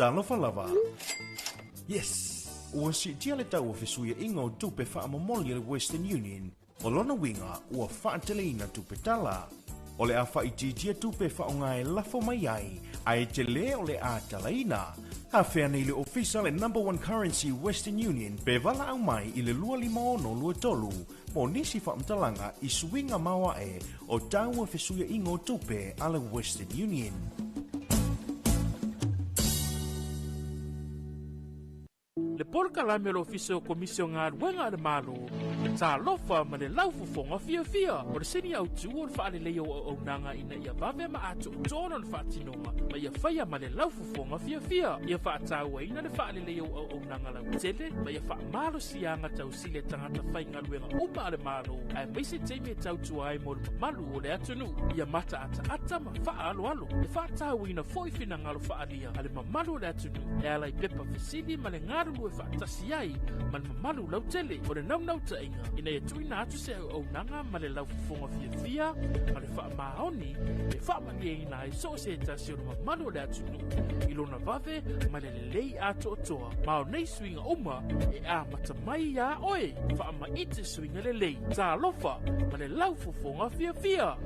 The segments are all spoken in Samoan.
Talofa lava! Yes! Ua siitia le tau o fesuiaiga o tupe faamomoli a le Western Union, o lona uiga ua faateleina tupe tala. O le a faaitiitia tupe e faaaoga e lafo mai ai, ae tele o le a talaina. Afea nei le ofisa le Number One Currency Western Union pe valaau mai i le 25623 mo nisi faamatalaga i suiga maoae o tau o fesuiaiga o tupe a le Western Union. Le polokalame o le Ofisa o Komisi o Galuega a le Malo, Talofa ma le Laufofoga Fiafia. O le sini autu o le faaleleia o auaunaga ina ia vave ma atoatoa lona faatinoga ma ia faia ma le laufofoga fiafia. Ia faatauaina le faaleleia o auaunaga lautele ma ia faamalosiaga tausili a tagata faigaluega uma a le Malo, aemaise taimi e tautua ai mo le mamalu o le atunuu. Ia mataataata ma faaaloalo. E faatauaina foi finagalo faaalia a le mamalu o le atunuu e ala i pepa fesili ma le galulue faatasi ai ma le mamalu lautele. O le naunautaiga ina ia tuuina atu se auaunaga ma le laufofoga fiafia ma le faamaoni e faamalieina ai so o se tasi o le mamalu o le atunuu i lona vave ma le lelei atoatoa. Ma o nei suiga uma e amata mai iā oe. Faamaite suiga lelei. Talofa ma le laufofoga fiafia!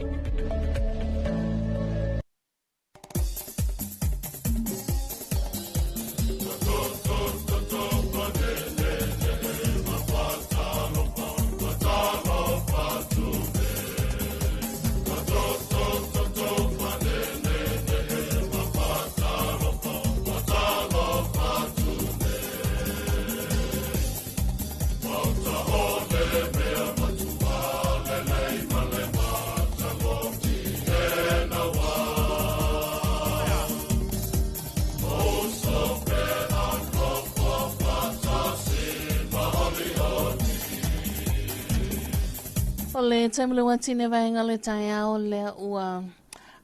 O le taimi le watine vaenga le taeao lea ua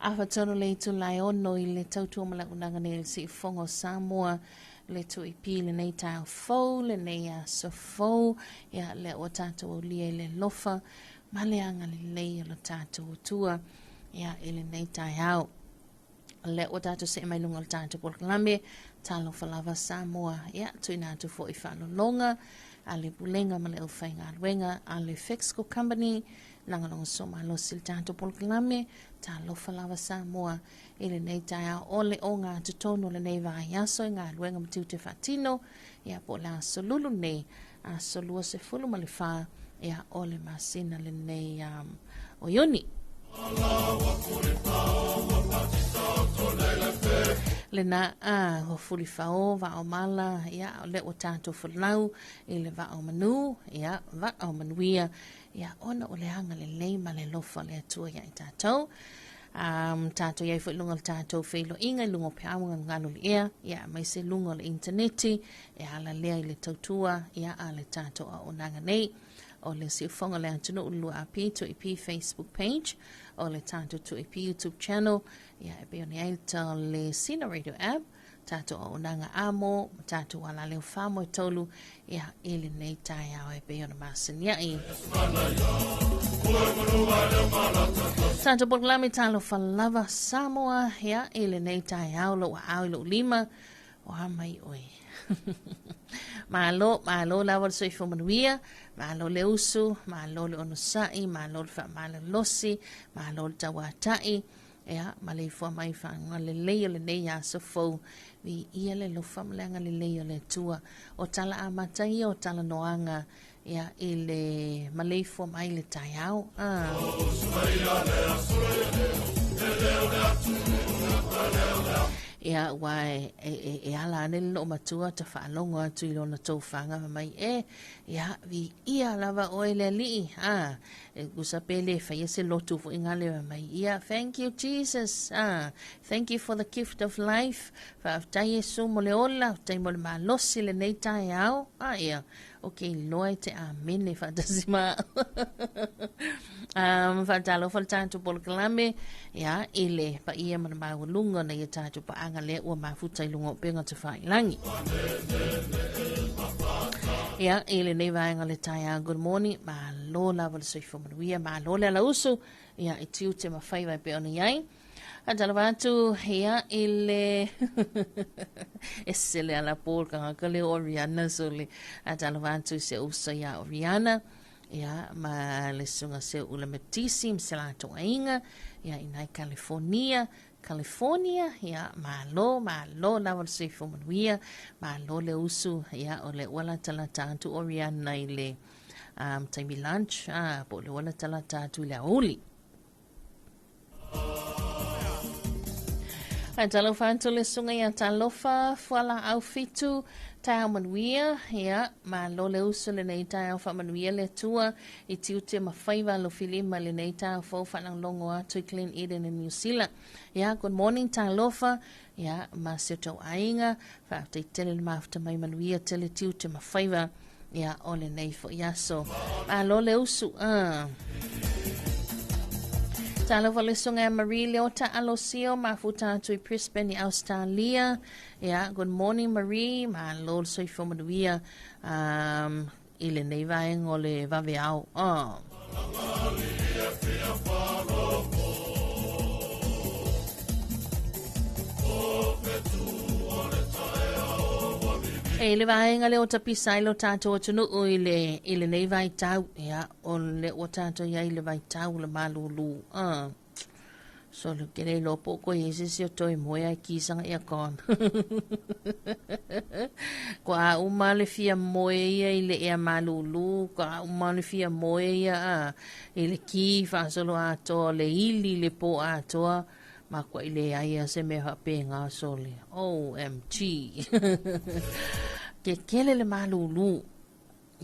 afa tonu le itula e ono i le tautua ma launaga nei le Siufofoga o Samoa le 2EP lenei taeao fou lenei aso fou ia lea ua tatou aulia i le alofa ma le agalelei o lo tatou Atua ia i lenei taeao. Lea ua tatou see mai luga o le tatou polokalame Talofa Lava Samoa ia tuuina atu foi faalologa a le Pulega ma le Aufaigaluega a le Fexco Company lagolagosua malosi le tatou polokalame Talofa Lava Samoa i lenei taeao o le ogatotonu o lenei vaiaso i galuega ma tiute faatino ia po o le aso lulu nei aso 24 ia o le masina lenei o Iuni. Lena a o fulifao vao mala ia o le ua tatou folau i le vao manu ia vao manuia ia ona o le agalelei ma le alofa o le Atua ia i tatou. Tatou i ai foi i luga o le tatou feiloaiga i luga o peau galugalu o le ea, ia aemaise luga o le initaneti e ala lea i le tautua ia a le tatou auaunaga nei. O le Siufofoga o le Atunuu 2AP 2EP Facebook page, o le tatou 2EP YouTube channel, ia e pei ona i ai le Sina Radio app, tatou auaunaga amo ma tatou alaleo faamoetolu ia i lenei taeao e pei ona masani ai. Tatou polokalame Talofa Lava Samoa ia i lenei taeao lou aao i lou lima o a mai oe. Malo, malo lava le soifua manuia, malo le usu, malo le onosai, malo le faamalolosi, malo le tauatai. Ia, maleifua mai i faagalelei o lenei aso fou. Viia le alofa ma le agalelei o le Atua. O tala amata ia o talanoaga ia, i le maleifua mai i le taeao. Ah. Ia, ua e, e, e, e ala ane le loomatua ta faalogo atu i lona tofaga fai mai, e, ia, viia lava oe le Alii. Ah. E tusa pe le faia se lotu foi ngale wa mai ia thank you Jesus ah thank you for the gift of life faafetai Iesu mo le ola faafetai mo le malosi lenei taeao ah ia o ke iloa e te amene faatasi ma au faatalofa le tatou polokalame ia i le paia ma le maualuga ona ia tatou paaga lea ua mafuta i luga o upega tafailagi. Ia, i lenei vaega o le taeao, good morning, malo lava le soifua manuia, malo le alausu, ia, i tiute ma faiva e pei ona i ai. Faatalofa atu ia i le ese le alapo o le tagata lea o Oriana sole. Faatalofa atu i si ou uso ia Oriana ia ma le susuga Seuula Matisi ma se latou aiga ia i nai California. California, ia malo, malo lava le soifua manuia, malo le usu, ia o lea ua latalata atu Oriana i le taimi lunch, po o lea ua latalata atu i le aoauli. Faatalofa atu le susuga ia Talofa Fualaau Fitu, taeao manuia, ia, malo le usu lenei taeao faamanuia le Atua i tiute ma faiva alofilima lenei taeao fou faalogologo atu i Glen Eden i Niu Sila. Ia, good morning Talofa, ia, ma si o tou aiga, faafetai tele le mafuta mai manuia tele tiute ma faiva, ia, o lenei foi aso. Malo le usu, Talofa le susuga ia Marie Leota Alosio, mafuta atu i Brisbane i Australia. Ia, good morning Marie, malo le soifua manuia i lenei vaega o le vaveao. E le vaega lea o tapisa ai lo tatou atunuu i le, i lenei vaitau, ia, o le ua tatou i ai i le vaitau o le malūlū. Solo ke le iloa po o koe i ai se isi o toe moe ae kisaga aircon. Kua a uma le fia moe ia i le ea malūlū, kua a uma le fia moe ia a, i le ki faasolo atoa, le ili i le pō atoa, makuaʻi leai a se mea faapena sole. OMG. Ke kele le malūlū.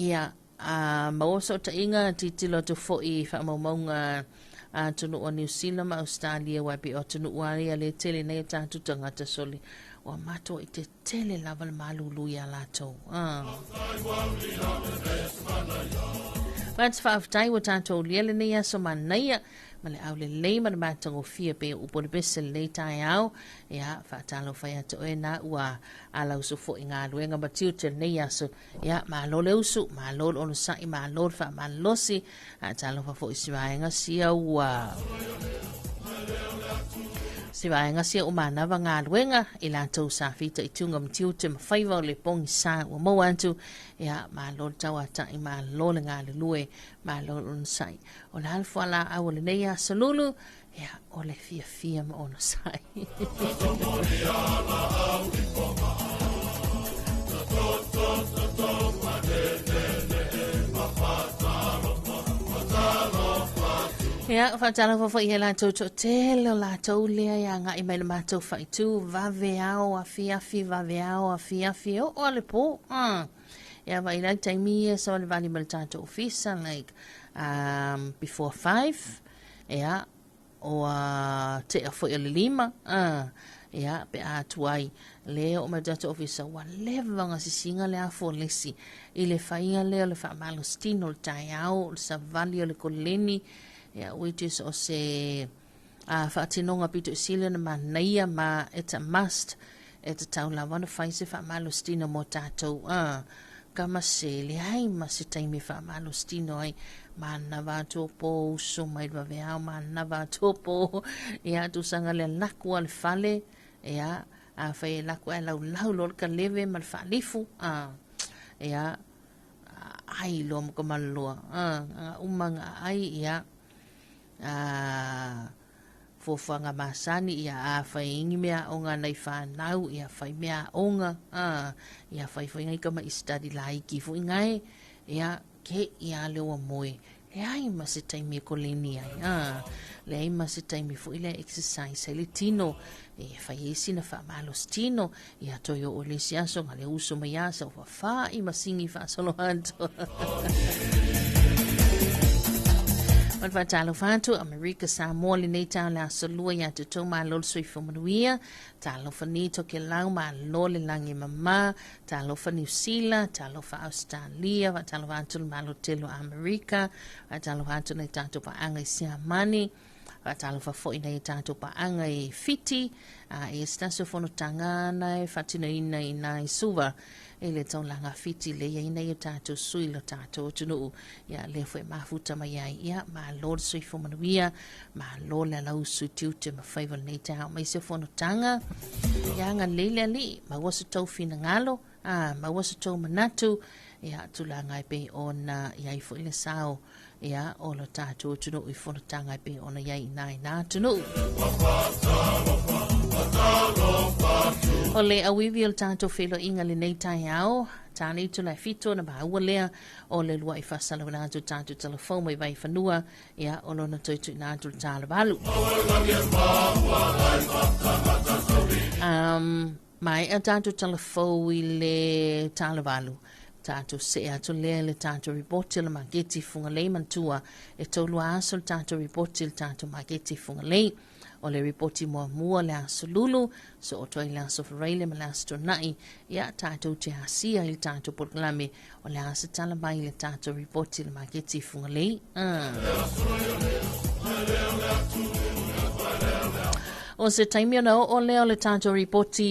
Ia, a maua fesootaiga, tilotilo atu foi i faamaumauga a atunuu o Niu Sila ma Ausetalia, aua e pei o atunuu lava ia lea e tele nei o tatou tagata sole, ua matuai tetele lava le malūlū iā latou. But faafetai ua tatou ulia lenei aso manaia ma le aulelei ma le matagofie pei o upu o le pese lenei taeao. Ia, faatalofa ia te oe na ua alausu foi i galuega ma tiute lenei aso. Ia, malo le usu, malo le onosai, malo le faamalolosi, a talofa foi i si vaega sia ua si vaega sia ua manava galuega i latou sa fitaituga ma tiute ma faiva o le pogisa ua maua atu. Ia, malo le tauata'i, malo le galulue, malo le onosai. O le a le fualaau o lenei aso lulu? Ia, o le fiafia ma onosai. Ia, faatalofa foi ia latou toatele o latou lea e agai mai le matou faaitu, vave ao, afiafi, vave ao, afiafi, e oo lava le po. Ia, vaai la i taimi ia savalivali mai le tatou ofisa, like, before 5, Ia, ua tea foi o le 5, ia, pe a tuai, le oo mai le tatou ofisa, ua leva ona sisiina le afu o le isi i le faia lea o le faamalositino o le taeao, o le savali o le koleni, ia, which is o se faatinoga pito i sili ona manaia ma it's a must, e tatau lava ona fai se faamalositino mo tatou, ka se leai ma se taimi e faamalositino ai, manava atu o pō uso mai le vaveao, manava atu o pō, ia, tusaga le laku a le fale, ia, afai e laku ae laulau loa le kaleve ma le faalifu, ia, ai loa ma ka maloloa, aga uma aga aai, ia, fuafuaga masani, ia afai ai ni mea aoga a nai fanau, ia fai mea aoga, ia fai foi nai tamaʻi study laiti foi nae, ia ke ia le ua moe, leai ma se taimi e koleni ai, leai ma se taimi foi lea e exercise ai le tino, e fai ai sina faamalosi tino, ia toe oo i le isi aso na le uso mai lava sa ua fafa'i ma sigi faasolo atu. Ma le faatalofa atu Amerika Samoa lenei taeao le aso lua iā te outou malo le soifua manuia. Talofa ni Tokelau malo le lagi e mama. Talofa Niu Sila, talofa Ausetalia, faatalofa atu le Malo tele o Amerika, faatalofa atu nai tatou paaga i Siamani. Faatalofa foi nai o tatou paaga i Fiti, a e se tasi o fonotaga na e faatinoina i nai Suva i le taulaga Fiti le i ai nai o tatou sui i lo tatou atunuu. Ia lea foi e mafuta mai ai, ia malo le soifua manuia, malo le alausu i tiute ma faiva o lenei taeao aemaise o fonotaga. Ia agalelei le Alii, maua so tou finagalo, a maua so tou manatu, ia tulaga e pei ona i ai foi le sao ia o lo tatou atunuu i fonotaga e pei ona i ai i nā i nā atunuu. O le auivi o le tatou feiloaiga lenei taeao, ta le itula e 7 ona maua lea o le lua'i faasalauina atu le tatou talafou mai Vaifanua, ia o lona toe tuuina atu le tala 8. Maea tatou talafou i le tala 8, tatou see atu lea i le tatou ripoti o le maketi Fugalei. Manatua e 3 aso le tatou ripoti i le tatou maketi Fugalei. O le ripoti muamua le aso Lulu, so o toi le aso Faraile ma le aso Tona'i, ia tatou te asia i le tatou polokalame o le a se tala mai le tatou ripoti le maketi Fugalei. O se taimi ona oo lea o le tatou ripoti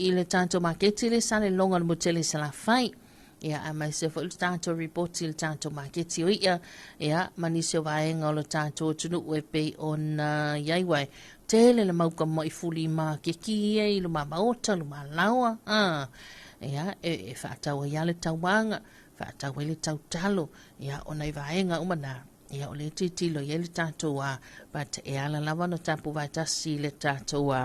i le tatou maketi le Saleloga o le Motele Salafai. Ia, aemaise foi le tatou ripoti i le tatou maketi o i'a, ia, ma nisi o vaega o le tatou atunuu e pei ona i ai uae. Tele le mauka mai fuli ma ke ki e i luma maota, luma laoa, ia, e faatau ai lava le tauaga, faatau ai le tautalo, ia, o nai vaega uma na, ia, o lea tilotilo i ai le tatou, but e ala lava ona tapu vaetasi le tatou,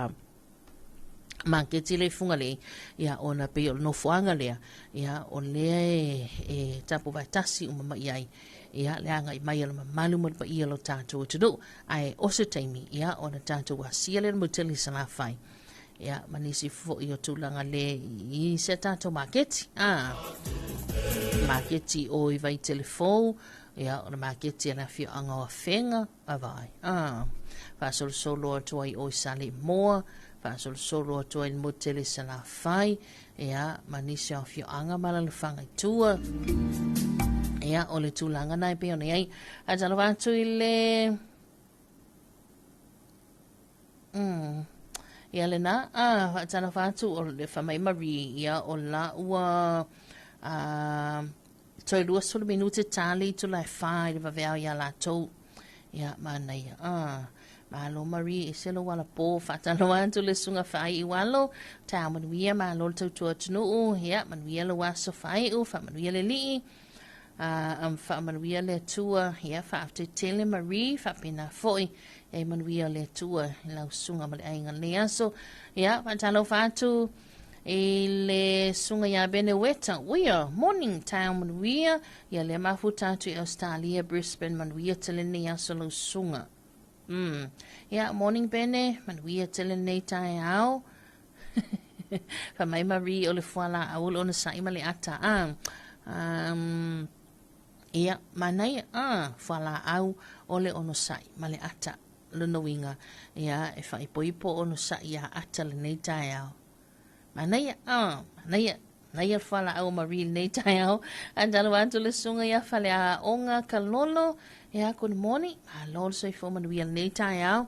maketi le Fugalei, ia ona pei o le nofoaga lea, ia o lea e tapu vaetasi uma mai ai, ia le agai mai o le mamalu ma le paia o lo tatou atunuu. Ae o se taimi, ia ona tatou asia lea le motele Salafai, ia ma nisi foi o tulaga le i se tatou maketi, maketi o i Vaitelefou, ia o le maketi a le afioaga o Afega, Avai. Faasolosolo atu ai o i Saleimoa, faasolosolo atu ai le motele Salafai, ia, ma nisi o afioaga ma alaalafaga i tua. Ia, o le tulaga na e pei ona i ai. Ae talofa atu i le... Ia lena, faatalofa atu o le Famai Marie, ia o la ua toe 20 minute ta le itula e 4 i le vaveao iā latou. Ia, manaia. Malo Marie, e se lou alapo, faatalofa atu le susuga Faaiu Alo, taeao manuia, malo le tautua atunuu, ia, manuia lou aso Faaiu, faamanuia le Alii, faamanuia le Atua, ia, faafetai tele Marie, faapena foi, e manuia le Atua i lau susuga ma le aiga lenei aso. Ia, faatalofa atu i le susuga ia Bene Weta, uia, morning, taeao manuia, ia lea mafuta atu i Australia, Brisbane, manuia tele lenei aso lau susuga. Ia, morning Bene, manuia tele lenei taeao. Fa mai Marie o le fualaau o le onosai ma le ata. Ia, manaia, fualaau o le onosai ma le ata. Lona uiga, ia, e faaipoipo onosai ia ata lenei taeao. Manaia, manaia, manaia le fualaau o Marie lenei taeao. Faatalofa atu le susuga ia Faleaoga Kalolo. Ia, good morning. Malo le soifua manuia lenei taeao.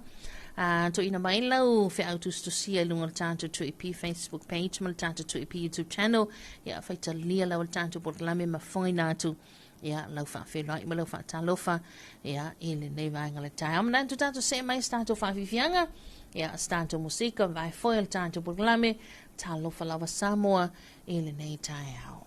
Tuuina mai lau feau tusitusia i luga o le tatou 2AP Facebook page ma le tatou 2AP YouTube channel. Ia, faitalia lau le tatou polokalame ma fofogaina atu. Ia, lau faafeiloai ma lau faatalofa, ia, i lenei vaega o le taeao. Manatu tatou see mai se tatou faafiafiaga, ia, se tatou musika, vae foi o le tatou polokalame. Talofa lava Samoa i lenei taeao.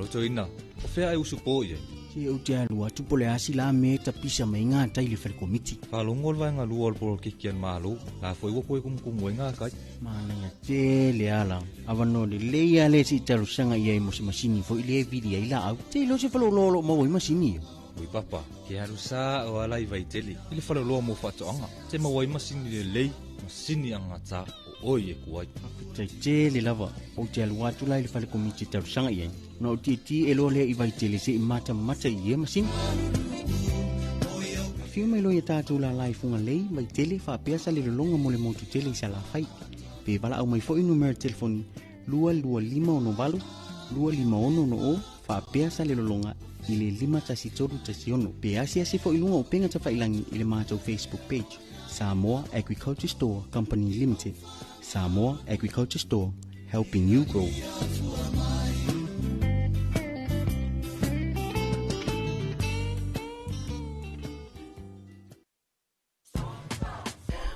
Lotoina, o fea e usu po i ai. Se ou te alu atu po o le a sila mea e tapisa mai ai gatai i le fale komiti. Faalogo le vaega lua o le polokiki a le Malo, la foi ua toe kumukumu ai gakai. Manaia tele ala. Avanoa lelei lava lea se i talosaga i ai mo se masini foi lea e vili ai laau. Te iloa se faleoloa o lo o maua ai masini ia. Ui papa, ke alu sa'o lava la i Vaitele, i le faleoloa mo faatoaga, te maua ai masini lelei, masini agata o oi e ku ai. Faafetai tele lava. Ou te alu atu la i le fale komiti e talosaga i ai, ona ou tietie loa lea i Vaitele se i matamata i ia masini. Afio mai loa ia tatou lala i Fugalei, Vaitele, faapea Salelologa mo le motu tele i Salafai. Pe valaau mai foi numera telefoni 22568 25660 faapea Salelologa i le 51316 pe asiasi foi i luga o upega tafailagi i le matou Facebook page Samoa Agriculture Store Company Limited. Samoa Agriculture Store, helping you grow.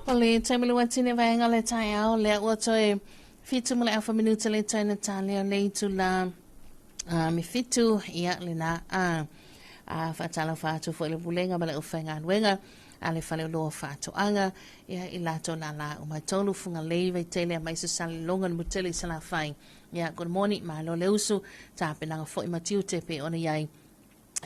O le taimi le watine vaega le taeao lea ua toe 7 ma le afa minuta le toe na talea le itula me 7 ia lena a a faatalofa atu foi le pulega ma le aufaigaluega a le faleoloa faatoaga ia i latou lala uma tolu Fugalei Vaitele aemaise Salelologa le motu tele i Salafai. Ia good morning, malo le usu tapenaga foi ma tiute pe ona iai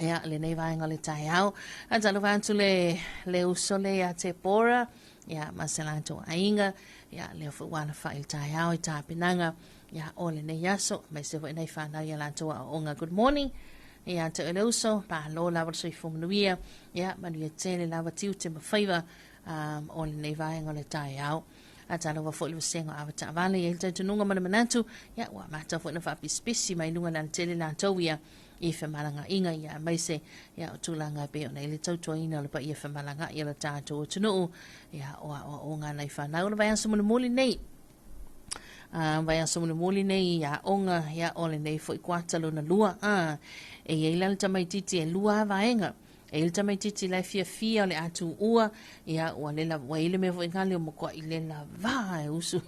ia lenei vaega o le taeao. Faatalofa atu le le uso le ia Tepora ia ma se latou aiga ia lea foi ua alafai i le taeao i tapenaga ia o lenei aso aemaise foi nai fanau ia latou aoaoga. Good morning ia te oe le uso, malo lava le soifua manuia ia manuia tele lava tiute ma faiva o lenei vaega o le taeao. Faatalofa foi i le vasega o ava taavale i ai le talitonuga ma le manatu ia ua amata foi ona faapisipisi mai luga i le alatele latou ia i femalagaaiga ia aemaise ia o tulaga e pei ona i le tautuaina o le paia femalagaai o le tatou atunuu ia o aoaoga nai fanau o le vaiaso mulimuli nei vaiaso mulimuli nei i aoga ia o lenei foi kuata lona lua e i ai la le tamaitiiti e lua vaega e i le tamaitiiti la e fiafia o le a tuua ia ua le ua i le mea foi ngale o makuaʻi le lavā e usu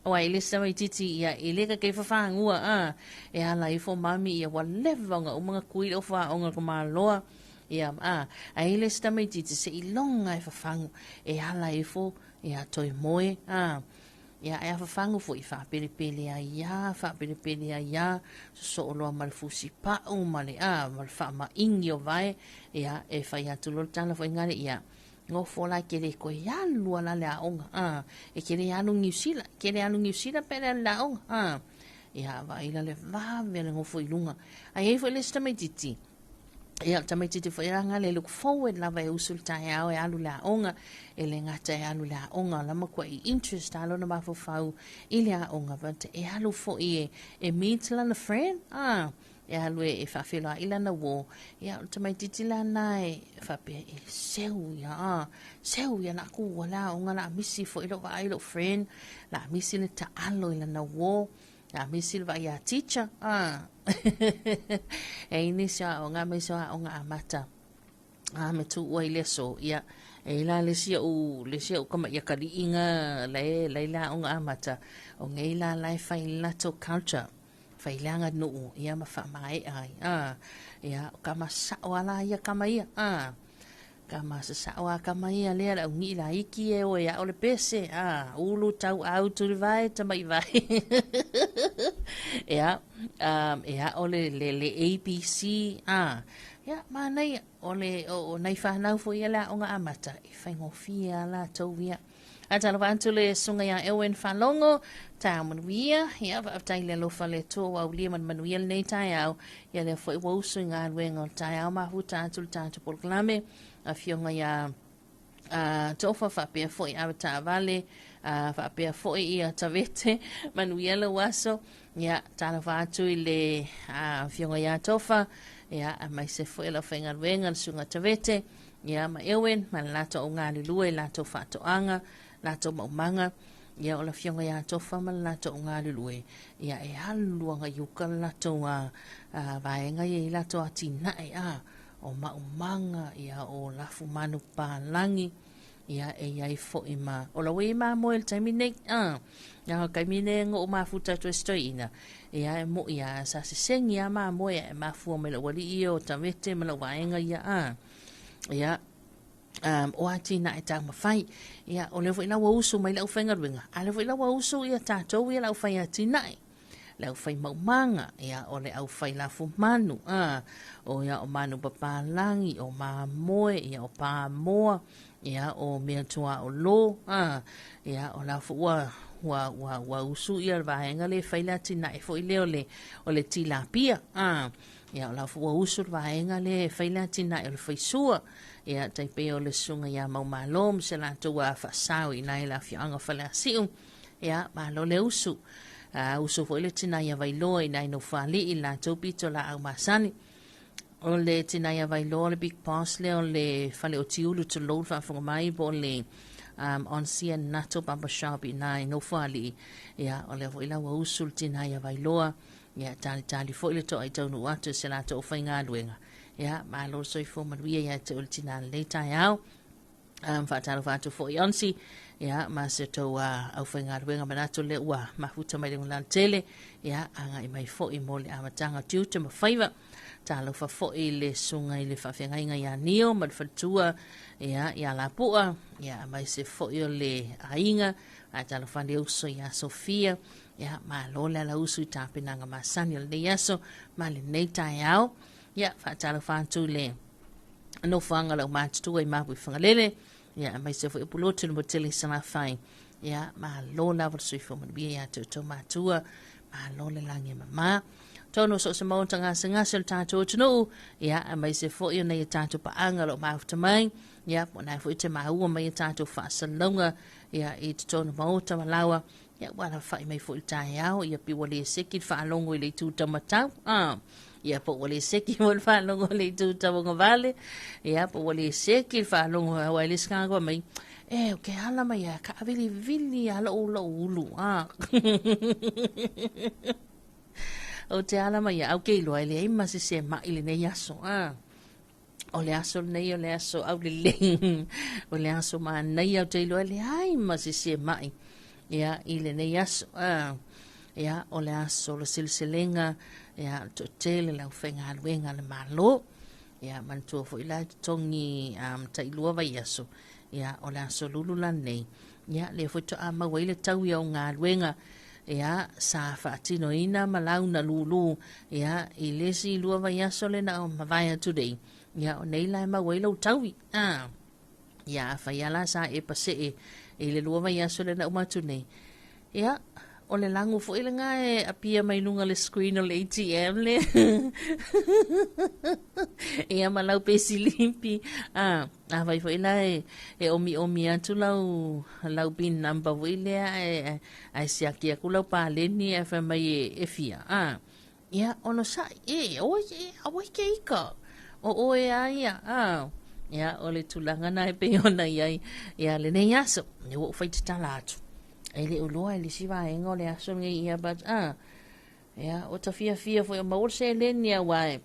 Ua i le isi tamaitiiti ia e le ka kei fafagua a e ala ifo mami ia ua leva ona uma ona kui le ofa aoga ka maloa ia a ae i le isi tamaitiiti seiloga e fafagu e ala ifo ia toe moe a ia e afafagu foi faapelepele ai a faapelepele ai a sosoo loa ma le fusi pau ma le a ma le faamaigi o vae ia e fai atu loa le tala foi ngale ia Nofo la e ke le koe alu ala le aoga a e ke le alu Niu Sila ke le alu Niu Sila pe le alu le aoga a ia vaai la le vave le nofo i luga a i ai foi le isi tamaitiiti ia o le tamaitiiti foi la le look forward lava e usu i le taeao e alu i le aoga e le gata e alu i le aoga o la matuai interest lava lona mafaufau i le aoga but e alu foi e e meet lana friend a E alu e faafeiloai lana uō, ia o le tamaitiiti lana e faapea e seu ia, a, seu ia la a tuua le aoga la a misi foi lou vaai i lou friend, la a misi le taalo i lana uō, la a misi le vaai ia teacher, a. E i ai nisi o aoga aemaise o aoga amata, a me tuua i le aso, ia, e i ai la le isi o'u, le isi o'u kamaiakalii ga la e la e i le aoga amata, o nei la la e fai le latou culture. Faileaga nuu ia ma faamaea ai a ia o kama sao ala ia kama ia a kama sasao a kama ia lea le augii laiti e oe ao le pese a ulu tau au tulivae tama'i vae ia e ao le le le ABC a ia manaia o le o nai fanau foi ia le aoga amata e faigofie a latou ia. Faatalofa atu le susuga ia Ewen Faalogo, taeao manuia, ia faafetai i le alofa le Atua ua aulia ma le manuia lenei taeao, ia lea foi ua usu i galuega o le taeao mafuta atu le tatou polokalame, afioga ia Tofa faapea foi ave taavale, faapea foi ia Tavete, manuia lou aso, ia talofa atu i le afioga ia Tofa, ia aemaise foi o le aufaigaluega le susuga Tavete, ia ma Ewen ma le latou au galulue i latou faatoaga, latou maumaga, ia o le afioga ia Tofa ma le latou au galulue, ia e alu agai uka le latou a, a vaega ia i latou atinae a o maumaga, ia o lafu manupapalagi, Ia, e i ai fo'i ma o la ua i ai mamoe i le taimi nei. A, ia o le taimi lenei na ou mafuta atu ai i si toeaina, ia e mo'i lava sa sesegi lava mamoe ae mafua mai i lou alii ia o Tavete ma lau vaega ia, a. Ia, o atinae taumafai. Ia, o lea foi la ua usu mai le aufaigaluega, a o lea foi la ua usu ia tatou ia le aufai atinae, le aufai maumaga, ia, o le aufai lafumanu, a, o ia o manupapalagi, o mamoe, ia, o pamoa, ia, o mea tuaolo, a, ia, o la foi ua ua ua ua usu ia le vaega lea e fai le atinae foi lea o le o le tilapia, a, ia, o la foi ua usu le vaega lea e fai le atinae o le faisua, ia, tai pei o le susuga ia Maumalo ma se latou a faasao i ina i le afioaga o Faleasiu. Ia, malo le usu. A usu foi le tina ia Vailoa i nai Nofaalii i le latou pito laau masani. O le tina ia Vailoa le big boss lea o le fale o Tiulu tulou le faafofoga mai po o le Onsia Nato Barber Shop i nai Nofaalii. Ia, o lea foi la ua usu le tina ia Vailoa. Ia, talitali foi le toa i taunuu atu i se latou aufaigaluega. Ia, malo le soifua manuia ia te oe le tina lenei taeao. Faatalofa atu foi Onsi, ia, ma se tou aufaigaluega manatu lea ua mafuta mai le Galatele, ia, agai mai foi mo le amataga o tiute ma faiva. Talofa foi le susuga i le faafeagaiga ia Nio ma le faletua, ia, ia Lapua, ia, mai se foi o le aiga, a talofa le uso ia Sofia, ia, malo le ala usu i tapenaga masani o lenei aso ma lenei taeao. Ia, faatalofa atu le nofoaga lau matutua i Mapu i Fagalele, ia, aemaise foi o Pulotu le Motele i Salafai. Ia, malo lava le soifua manuia ia te outou matua, malo le lagi e mama. Tonu so o se maota gasegase o le tatou atunuu, ia, aemaise foi o nei o tatou paaga o lo o mafuta mai, ia, po o na foi te maua mai a tatou faasalalauga, ia, i totonu maota ma laoa, ia, ua alafai mai foi i le taeao, ia, pe ua le seki le faalogo i le itu taumatau, ia, po ua le seki foi le faalogo i le itu tauagavale, ia, po ua le seki le faalogo aua e le isi tagata mai, e, o ke ala mai a kaʻawiliwili a loʻu loʻu ulu, a. O te ala mai a au ke iloa e leai ma se se maʻi lenei aso, a. O le aso lenei o le aso aulelei, o le aso manaia ou te iloa e leai ma se se maʻi, ia, i lenei aso. Ia, o le aso o le seleselega, ia, o le toatele le aufaigaluega a le Malo. Ia, manatua foi la e totogi tailua vaiaso, ia, o le aso lulu la lenei. Ia, lea foi toa maua ai le taui o galuega, ia, sa faatinoina ma launa lūlū, ia, i le isi lua vaiaso le na o mavae atu nei, ia, o nei la e maua ai lou taui. Ia, afai lava la sa e pasee i le lua vaiaso le na uma atu nei, ia, o le lagu foi lena e apia mai luga o le screen o le ATM le. Ia ma lau pesilipi. Afai foi la e e omiomi atu lau lau pin number foi lea ae ae siaki atu lau paleni ae fai mai e, e fia. A, ia onosai e oi e aua e ke ika. O oe a ia. A, ia o le tulaga na e pei ona i ai ia lenei aso. E ua ou fai tatala atu. E le o loa e le isi vaega o le aso lenei ia but a, ia o ta fiafia foi o maua le seleni aua e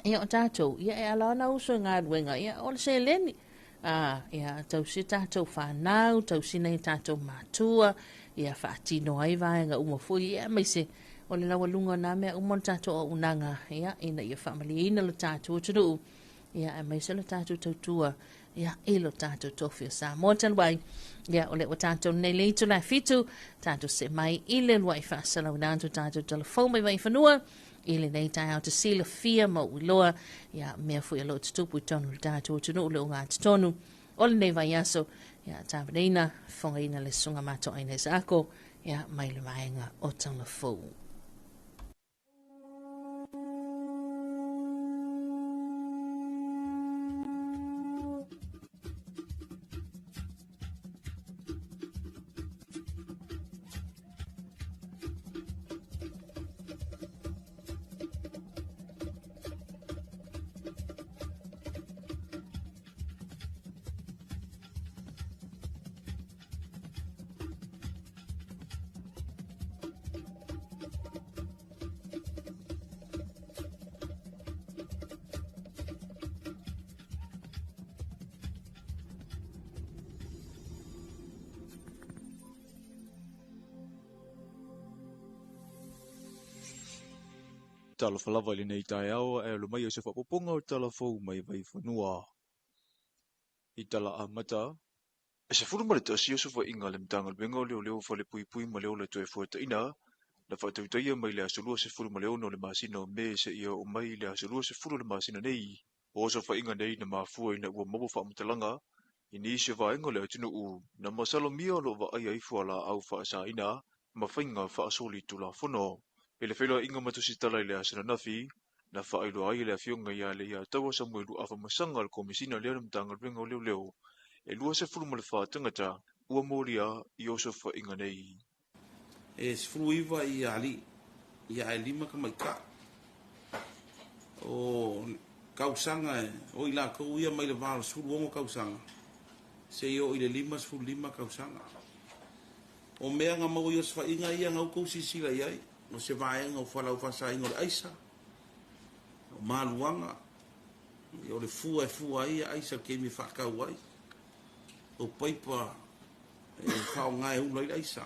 Ia o tatou, ia e ala ona uso i galuega, ia o le seleni. A, ia tausi tatou whanau, tausi nei tatou matua, ia faatino ai vaega uma foi, ia aemaise o le laualuga o nā mea uma o le tatou auaunaga, ia, ina ia faamalieina lo tatou atunuu, ia aemaise lo tatou tautua, ia, i lo tatou tofi o Samoa. Talu ai, ia, o lea ua tatou nei le itula e 7, tatou see mai i le uluai faasalauina atu tatou talafou mai Vaifanua, i lenei taeao te silafia ma ou iloa ia mea foi o lo o tutupu i totonu o le tatou atunuu le ogatotonu o lenei vaiaso ia tapenaina fofogaina le susuga matoaina Isaako ia mai le vaega o Talafou. Talofa lava i lenei taeao ae alo mai o se faaopoopoga o tala fou mai Vaifanua. I tala amata, e 11 osofaiga a le Matagaluega o Leoleo Falepuipui ma le Ola Toefuataiga na faatautaia mai le aso 26 o le masina o Me seia oo mai i le aso 20 o le masina nei. O osofaiga nei na mafua ina ua maua faamatalaga i nisi o vaega o le atunuu na masalomia o lo o vaaia ai fualaau faasaina ma faiga faasolitulafono. I le feiloaiga ma tusitala i le aso ananafi, na faailoa ai e le Afioga ia Leiataua Samuelu Afamasaga le Komesina lea o le Matagaluega o Leoleo e 24 tagata ua molia i osofaiga nei. E 19 ia alii, ia ae 5 tamaitai. O tausaga o i latou ia mai le va o le 16 tausaga seia oo i le 55 tausaga. O mea na maua i osofaiga ia na outou silasila i ai, o se vaega o fualaau faasaina o le aisa, o maluaga, o le fua e fua ai ia aisa i le taimi e faatau ai, o paipa e faaaoga e ula ai le aisa.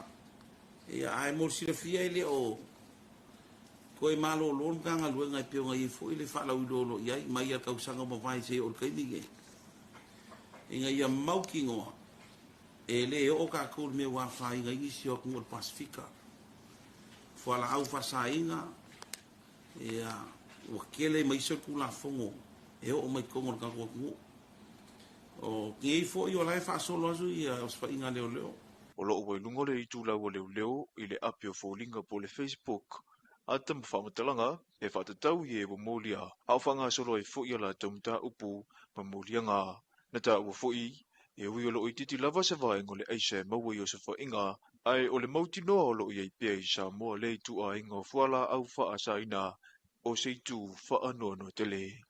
Ia, ae mo le silafia e le o toe malolo le Matagaluega e pei ona i ai foi le faalauiloa o lo o i ai mai lava i le tausaga ua mavae seia oo i le taimi lenei, ina ia mautinoa e le oo tatou i le mea ua afaina ai nisi o atunuu o le Pasefika. Fualaau faasaina, ia, ua tele ma isi o le Tulafono e oo mai totonu o le tatou atunuu. O nei foi o la e faasolo aso ia osofaiga a leoleo. O lo o ua i luga o le itulau a leoleo i le api o foliga po o le Facebook ata ma faamatalaga e faatatau i e ua molia a o faagasolo ai foi a latou mataupu ma moliaga. Na taua foi, e ui o lo o itiiti lava se vaega o le aisa e maua i osofaiga, ae o le mautinoa o lo o i ai pea i Samoa lea ituaiga o fualaau faasaina o se itu faanoanoa tele.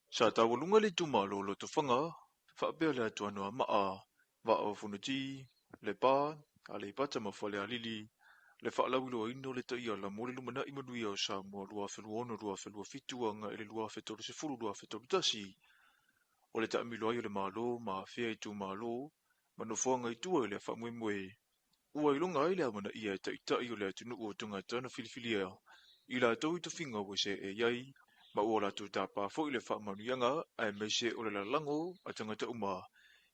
Sa taualuga le itumalo o Lotofaga, faapea le atu Anoamaa, Vaa o Fonoti, Lepa, Aleipata ma Falealili, le faalauiloaina o le taiala mo le lumanai manuia o Samoa 2026-2027 agai i le 2030-2031. O le taamilo ai o le Malo ma afea itumalo ma nofoaga i tua i lea faamoemoe, ua iloga ai le amanaia e taitai o le atunuu o tagata na filifilia i latou i tofiga ua seei ai, ma ua latou tapa foi le faamanuiaga aemaise o le lalago a tagata uma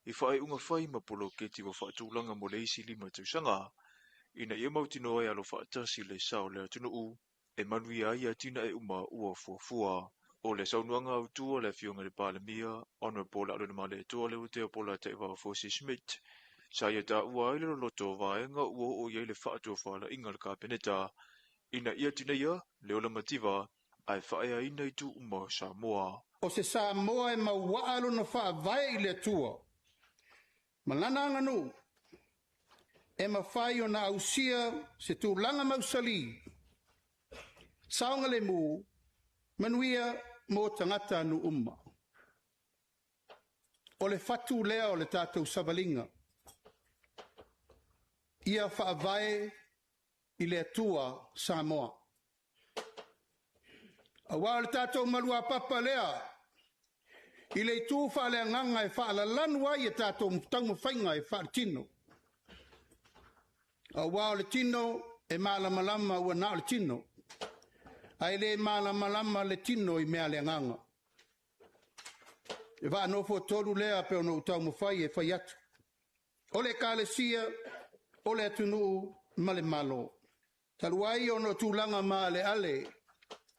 i faaiuga fai ma poloketi ua faatulaga mo le isi 5 tausaga, ina ia mautinoa e alo faatasi le sao o le atunuu e manuia ai atinae uma ua fuafua. O le saunoaga autu a le Afioga i le Palemia, Honourable Laaulialemalietoa Leuatea Polataivao Fosi Schmidt, sa ia taua ai le loloto o vaega ua oo i ai le faatofalaiga a le Kapeneta ina ia tineia le ola mativa ae faaeaina itu uma o Samoa. O se Samoa e mauaa lona faavae i le Atua ma lana aganuu e mafai ona ausia se tulaga mausali, saogalemu, manuia mo tagata nuu uma. O le fatu lea o le tatou savaliga, ia faavae i le Atua Samoa. Auā o le tatou maluapapa lea i le itu faaleagaga e faalalanu ai e tatou taumafaiga e faaletino. Auā o le tino e malamalama ua na o le tino, ae le malamalama le tino i mea le agaga. E vaanofo tolu lea pe ona ou taumafai e fai atu. O le Ekalesia, o le atunuu ma le Malo. Talu ai ona o tulaga maaleale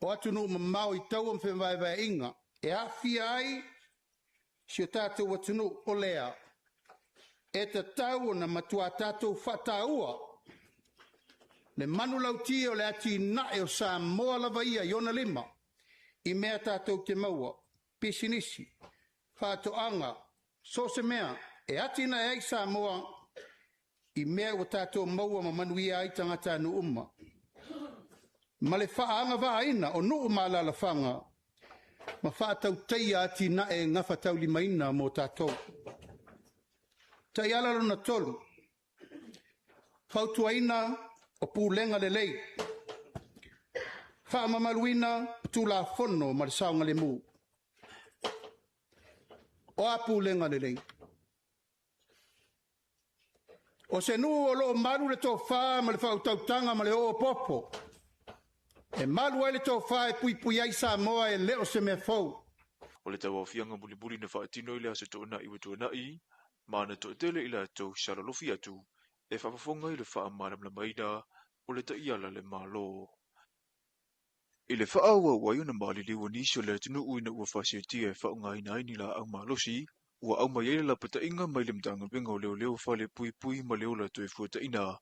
o atunuu mamao i taua ma fevaevaeaiga e aafia ai si o tatou atunuu, o lea e tatau ona matua tatou faataua le manulauti o le atinae o Samoa lava ia i ona lima i mea tatou te maua, pisinisi, faatoaga, so o se mea e atinae ai Samoa i mea ua tatou maua ma manuia ai tagatanuu uma, ma le faaagavaaina o nuu ma alaalafaga ma faatautaia atinae gafataulimaina mo tatou. Taiala lona 3, fautuaina o pulega lelei, faamamaluina Tulafono ma le saogalemu. O a pulega lelei? O se nuu o lo o malu le tofa ma le faautautaga ma le oopopo. E malu ai le tofā e puipui ai Samoa e le o se mea fou. O le tauaofiaga mulimuli na faatino i le Aso Toonai ua tuanai, ma na toatele i latou sa lolofi atu e faafofoga i le faamalamalamaina o le taiala a le Malo. I le faaauau ai ona maliliu o nisi o le atunuu ina ua faaseetia e faaaogaina ai ni laau malosi, ua aumai ai le lapataiga mai le Matagaluega o Leoleo Falepuipui ma le Ola Toefuataiga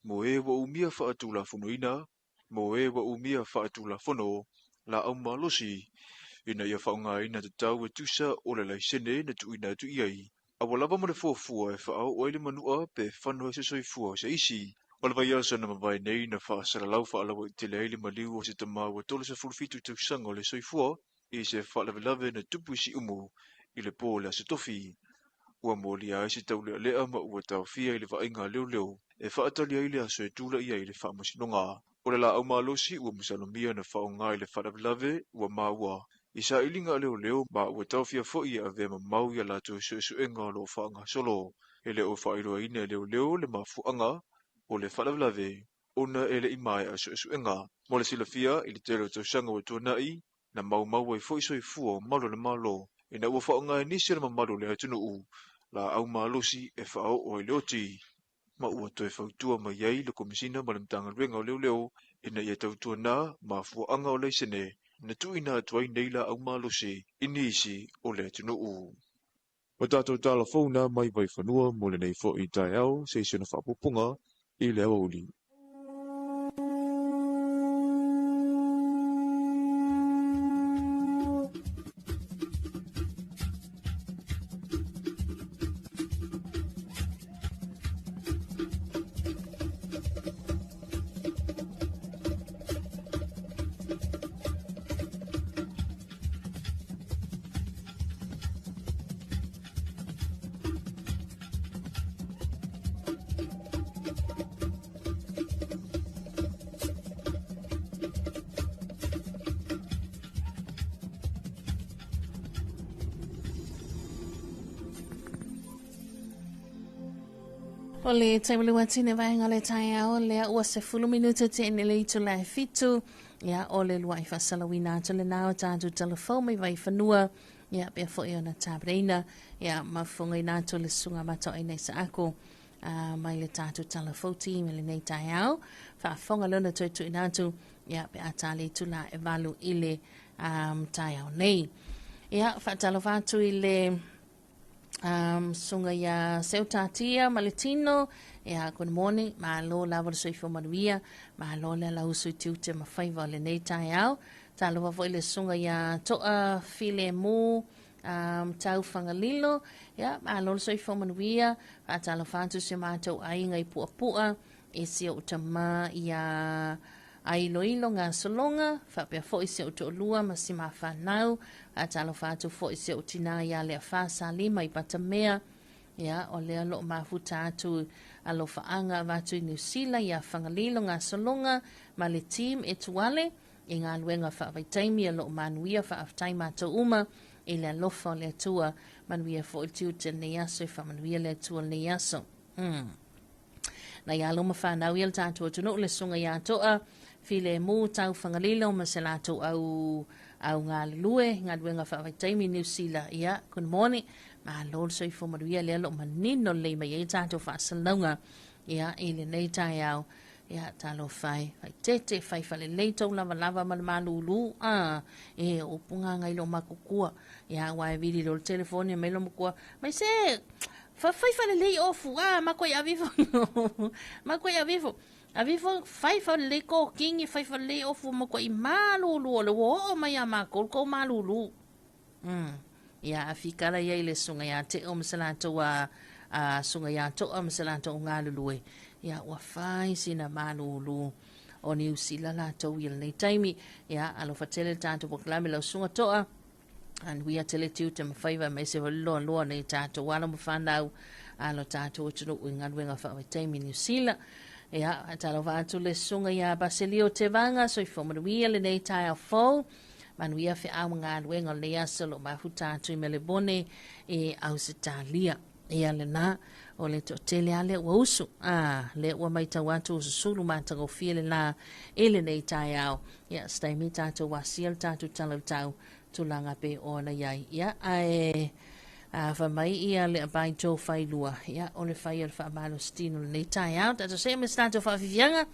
mo e ua umia faatulafonoina mo e ua umia faatulafono laau malosi ina ia faaaogaina tatau e tusa o le laisene na tuuina atu i ai, a ua lava ma le fuafua e faaoo ai le manua pe fano ai se soifua o se isi. O le vaiaso na mavae nei na faasalalau faalauaitele ai le maliu o se tama ua 37 tausaga o le soifua i se faalavelave na tupu i Siumu i le po o le Aso Tofi. Ua molia ai se taulealea ma ua taofia i le vaaiga a leoleo e faatali ai le aso e tulai ai le faamasinoga. O le laau malosi ua masalomia na faaaoga i le faalavelave ua maua i sailiga a leoleo ma ua taofia foi e avea mamao i a latou suesuega o lo o faagasolo. E le o faailoaina e leoleo le mafuaaga o le faalavelave ona e le i maea suesuega. Mo le silafia, i le tele o tausaga ua tuanai, na maumau ai foi soifua o malu o le Malo ina ua faaaoga e nisi o le mamalu o le atunuu laau malosi e faaoo ai le oti, ma ua toe fautua mai ai le Komesina ma le Matagaluega o Leoleo ina ia tautuana mafuaaga o laisene na tuuina atu ai nei laau malosi i nisi o le atunuu. O tatou tala fou na mai Vaifanua mo lenei foi taeao se isi ona faapupuga i le aoauli. O le taimi le watine vaenga le taeao lea ua 10 minute te ene le itu la e fitu. Ia, o le lua i faasalauina atu lenā o tatou talafou mai Vaifanua. Ia, pea foi ona tapenaina. Ia, mafofogaina atu le susuga Mataoaina Isaako mai le tatou talafou ti me lenei taeao. Faafofoga lona toe tuuina atu, ia, pe a ta le itula e 8 i le taeao nei. Ia, faatalofa atu i le susuga ia Seutatia ma le tino. Ia, good morning. Malo lava le soifua manuia. Malo le alausu i tiute ma faiva o lenei taeao. Talofa foi le susuga ia Toa Filemu Tau Fagalilo. Ia, malo le soifua manuia. Faatalofa atu si o matou aiga i Puapua, i si ou tamā ia Ailoilo Gasologa, faapea foi si ou toalua ma si ma fanau. Faatalofa atu foi si ou tinā ia Leafa Salima i Patamea. Ia, o lea o lo o mafuta atu alofaaga avatu i Niu Sila ia Fagalilo Gasologa ma le team e tuale i galuega faavaitaimi o lo o manuia. Faafetai matou uma i le alofa o le Atua. Manuia foi le tiute lenei aso, e faamanuia le Atua lenei aso. Nai alo ma fanau ia le tatou atunuu le susuga ia Toa Filemu Tau Fagalilo ma se latou au au galulue galuega faavaitaimi Niu Sila. Ia, good morning. Malo le soifua manuia lea lo manino lelei mai ai tatou faasalalauga ia i lenei taeao. Ia, talofa e, faitete, fai falelei tou lavalava ma le malūlū, a, e, o upu gaga i lou makukua. Ia, aua e vili loa le telefoni mai lou makua, mai se, fai falelei ofu, a, makuai ave ifo, makuai ave ifo, ave ifo, fai falelei kokini, fai falelei ofu, makuai malūlū, o le ua oo mai ia makou le kou malūlū. Ia, a fikala ia i le susuga ia Teo ma se latou a, a susuga ia Toa ma se latou galulue. Ia, ua fai sina malūlū o Niu Sila latou i lenei taimi. Ia, alofa tele le tatou polokalame lau susuga Toa. Anuia tele tiute ma faiva ma ese holi loa loa nei tatou alo ma fanau alo tatou atunuu i galuega faavaitaimi Niu Sila. Ia, talofa atu le susuga ia Basilio Tevaga, soifua manuia lenei taeao fou. Manuia feau ma galuega o lenei aso o lo o mafuta atu i Melebone i Ausetalia. Ia lena, O le toatele lava lea ua usu, a, lea ua matau atu ua susulu matagofie le la i lenei taeao. Ia, se taimi tatou asia le tatou tala o le tau, tulaga pei ona i ai. Ia, ae a, fai mai ia le abai Joe Failua, ia, o le fai o le faamalositino i lenei taeao. Tatou see ma se tatou faafiafiaga,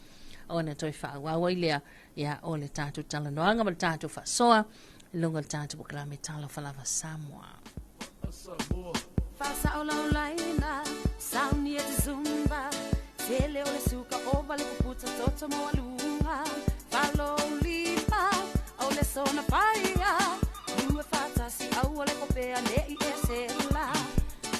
ona toe faaauau ai lea, ia, o le tatou talanoaga ma le tatou faasoa i luga o le tatou polokalame Talofa Lava Samoa. Faasao laulaina, sauni e te zumba, tele o le suka ova le puputa toto maualuga, faloulima, o le sona faia, lua faatasi aua le kopea ne i e sela.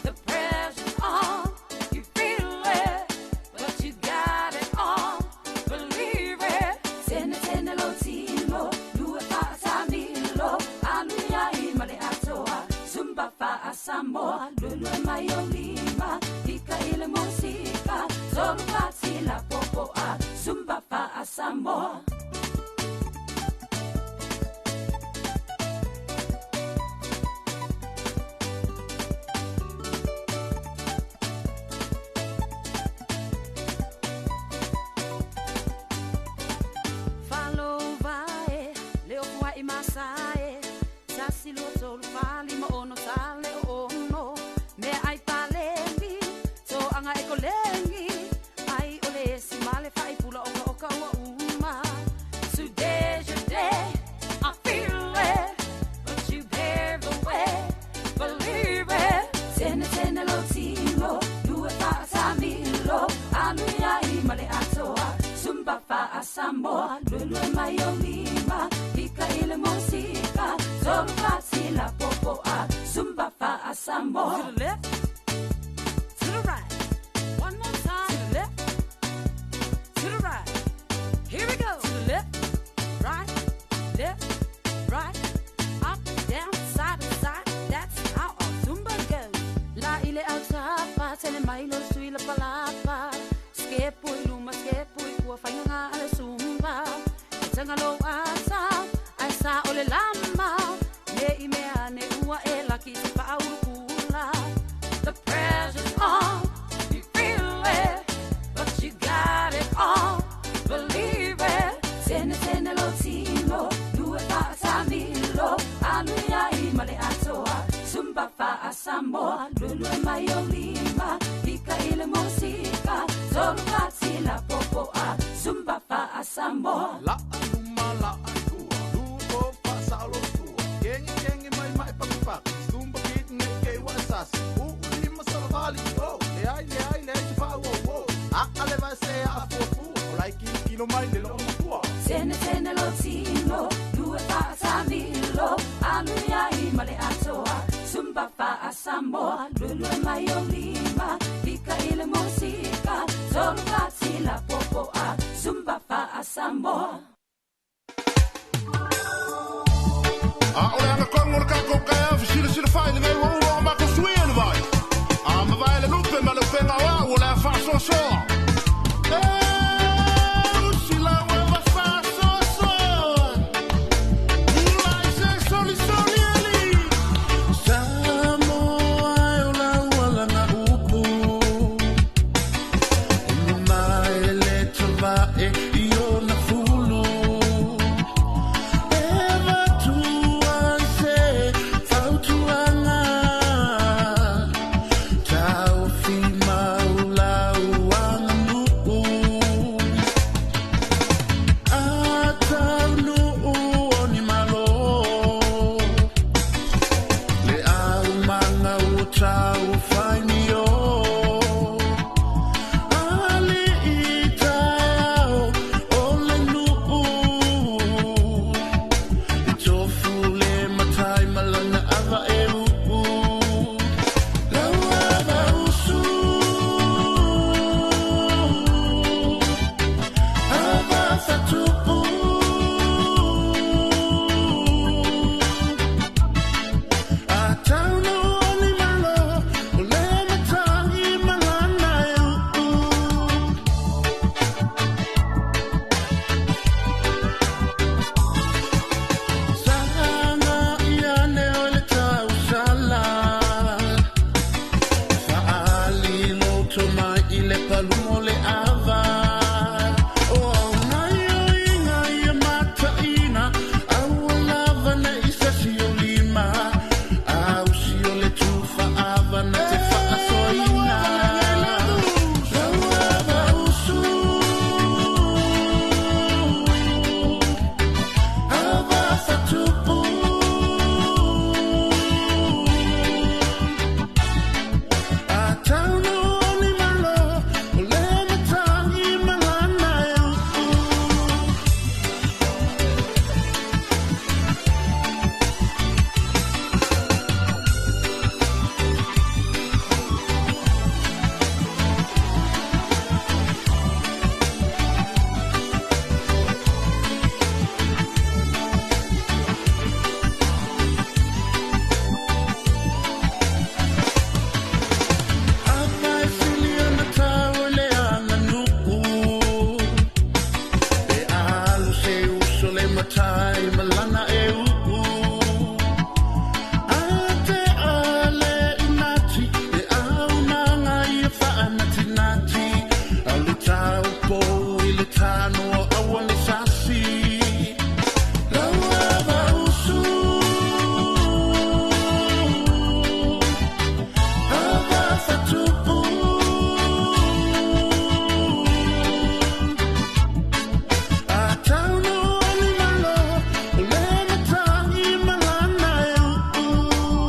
The pressure's on, you feel it, but you got it all, believe it. Tene tene lo tino, lua faatamilo, alu ai ma le atoa, zumba faa-Samoa, lulue mai o lima, ika i le musika, tolu fatila popoa, zumba faa-Samoa. Falovae, leo fuai masae, tasi lua tolu fali ma ono sale o ono, mea ai paleni, toaga e koleni, ai o le esi ma le faipula o ka o ka ua uma. Today's your day, I feel it, but you pave the way, believe it. Tene tene lo tino, lua faatamilo, alu ai ma le atoa, zumba faa-Samoa, lulue mai o lima, ika i le musika, tolu fatila popoa, zumba faa-Samoa. To the left, to the right, one more time. To the left, to the right, here we go. To the left, right, left, right, up, down, side to side, that's how our Zumba goes. La ile au tapa, tele mai lo sui la palapa, skepu i luma, skepu i kua, whainga ale Zumba. E tanga lo ata, ai sa o le lama, ne i mea ne ua e laki se pa urukula. The pressure's on, you feel it, but you got it all, believe it. Tene tene lo tino, lua faatamilo, alu ai ma le atoa, zumba faa-Samoa, lulue mai o lima, ika i le musika, tolu fatila popoa, zumba faa-Samoa. La luma la tua, lu o fa sa lo tua. Kengi kengi mai mai pa pa. Zumba kit ne ke wa sas. U lima sa vali o. Le ai le ai le ai fa wo wo. A ale va se a fu fu. O lai ki kilo mai le lo tua. Tene tene lo tino, lua faatamilo, alu ai ma le atoa, zumba faa-Samoa, lulue mai o lima, ika i le musika, tolu fatila popoa, zumba faa-Samoa. A o le anga kongo le kako ka au sila sila fai le ngai wa uro o mako sui le vai. A ma vai le lupe ma le penga wa o le fa so so. E usila wa wa fa so so. Ula se soli soli ali. Samoa e o la ua langa upu. Ulu mai le tava e i ona fulu. matai malana e uu. A te ale inati e au nanga ia whaanatinati. A le tau po i le tanoa aua le sasi. Laua vausu. Ava whatupu. A tauno ni malo, o le matangi malana e uu.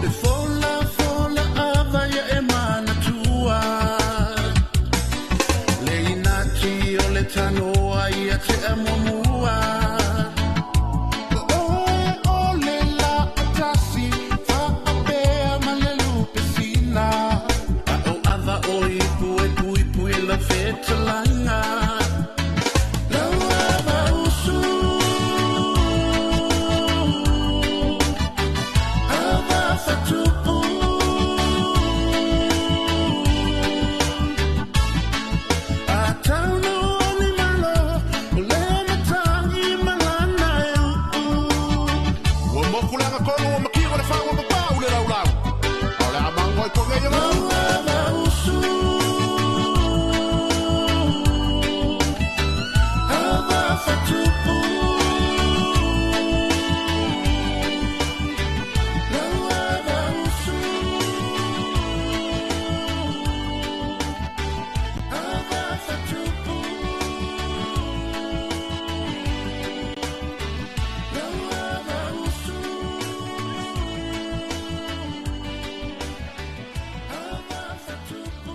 E fola fola ava ia e manatua. Le inati o le tanoa ia te amuamua. O oe o le la atasi, whaapea ma le lupe sina. A o ava o ipu e pui pui la whetalanga. Laua vausu. Ava whatupu. A tauno ni malo, o le matangi malana e uu. Ua mokulanga konu, ua makio le wha, ua mapau le laulau. O le amango i ponge ia mau. Laua vausu. Ava whatupu. Laua vausu. Ava whatupu. Laua vausu. Ava whatupu.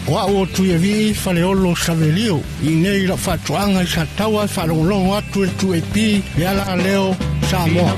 O au o tui e vii faleolo savelio i nei lau faatoaga i sa taua e faalogologo atu e tu e pi le ala leo Samoa.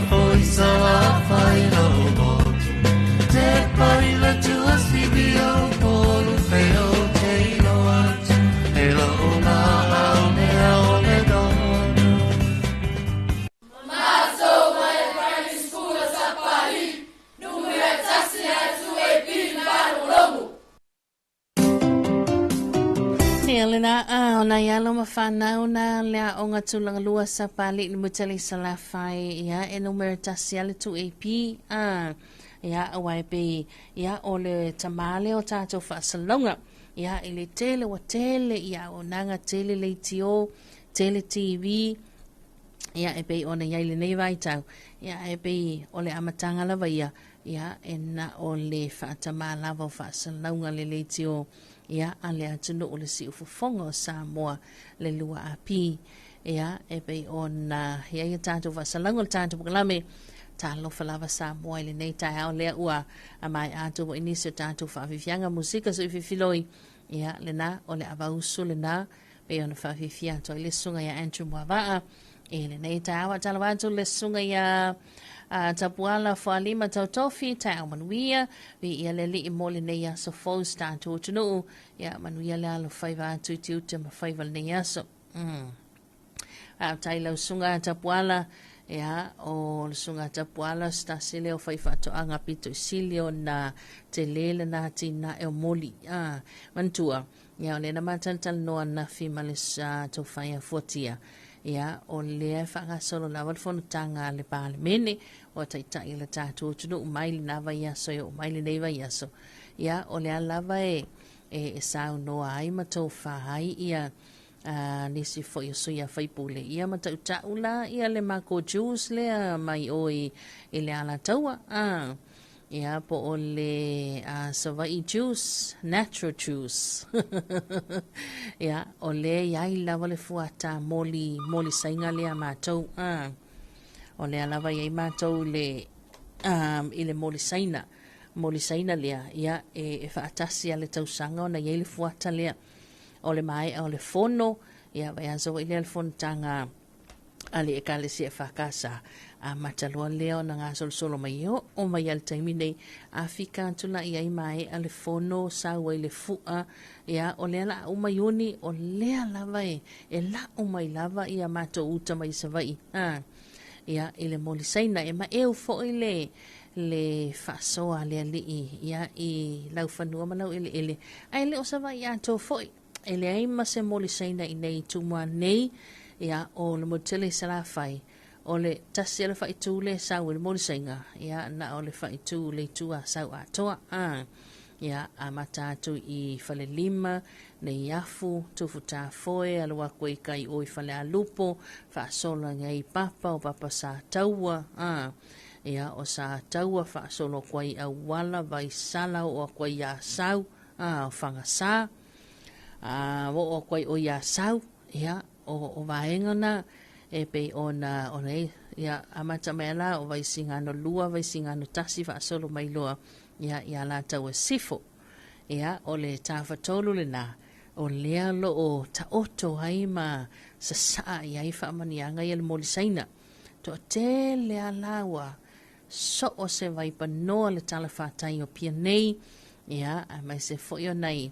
Ia le la a ona ia lo mawhanau na le a onga tūlanga lua sa pali ni mutali sa la whai ia e numera tasi ale tu AP a ia a wai pe ia o le tamale o tātou whaasalonga ia i le tele wa tele ia o nanga tele leitio tele TV ia e pei ona ia i le nei vai tau ia e pei o le amatanga lava ia ia e na o le whaatamā lava o whaasalonga le leitio ia a le atunu o le siufofoga o Samoa le lua api ia e pei ona ia ia tātou whaasalonga le tātou pakalame talofa lava Samoa i lenei taeao lea ua a mai atu wa inisi o tātou whaafifianga musika so i fifiloi ia lena o le avausu lena pei ona whaafifia atu ai le suga ia Andrew Muavaa e lenei taeao a talo atu le suga ia Tapuala Fualima Tautofi taeao manuia vi ia le lii mo lenei aso fou se tātou atunuu ia manuia le alo faiva atu i te uta ma faiva lenei aso. A tai lau suga Tapuala ia o le suga Tapuala se tasi lea o fai faatoaga pito i sili ona tele lena tina e o moli a manatua ia o lena matalatalanoa nafi ma le sa taufaia fuatia ia o lea e faagasolo lava le fonotaga a le Palemene o taitai le tatou atunuu mai lena vaiaso e oo mai lenei vaiaso ia o lea lava e e saunoa ai ma tofa ai ia nisi foi o sui a faipule ia ma tautau la ia le mako juice lea mai oi i le alataua a ia po o le Savaii juice, natural juice. Ia o le iai lava le fuata moli moli sainga lea matou a o lea lava iai matou le i le moli saina moli saina lea ia e faatasi a le tausaga ona iai le fuata lea o le maea o le fono ia vaiaso foi lea le fonotaga a le ekalesia whakasa a mataloa lea ona gasolosolo mai o o mai a le taimi nei a fika atu la iai mae a le fono sau ai le fua ia o lea la au mai uni o lea lava e e lau mai lava ia matou uta mai Savaii a ia, i le moli Saina. E maeu foi le le faasoa a le alii ia, i laufanua ma laueleele, ae le o Savaii atoa foi. E leai ma se moli Saina i nei i Tumua nei, ia, o le motu tele i Salafai, o le tasi o le faaitu lea e sau i le moli Saina, ia, na o le faaitu le itu Asau atoa. A, ia, amata atu i Falelima, Neiafu, Tufutafoe, alu atu i kai o i Falealupo, faasolo ane ai i Papa, o Papa Sataua, a, ia, o Sataua faasolo atu ai i Auala, Vaisala, oo atu ai i Asau, a, o Fagasā, a, oo atu ai o i Asau, ia, o, o vaega na, e pei ona, ona e, ia, amata mai ala o Vaisigano 2, Vaisigano 1, faasolo mai loa, ia, i Alataua Sisifo. Ia, o le tafatolu lena, o lea o lo o taoto ai ma sasaa i ai faamanuiaga ia le moli Saina. Toatele lava la ua soo se vaipanoa le talafatai o Apia nei, ia, aemaise foi o nai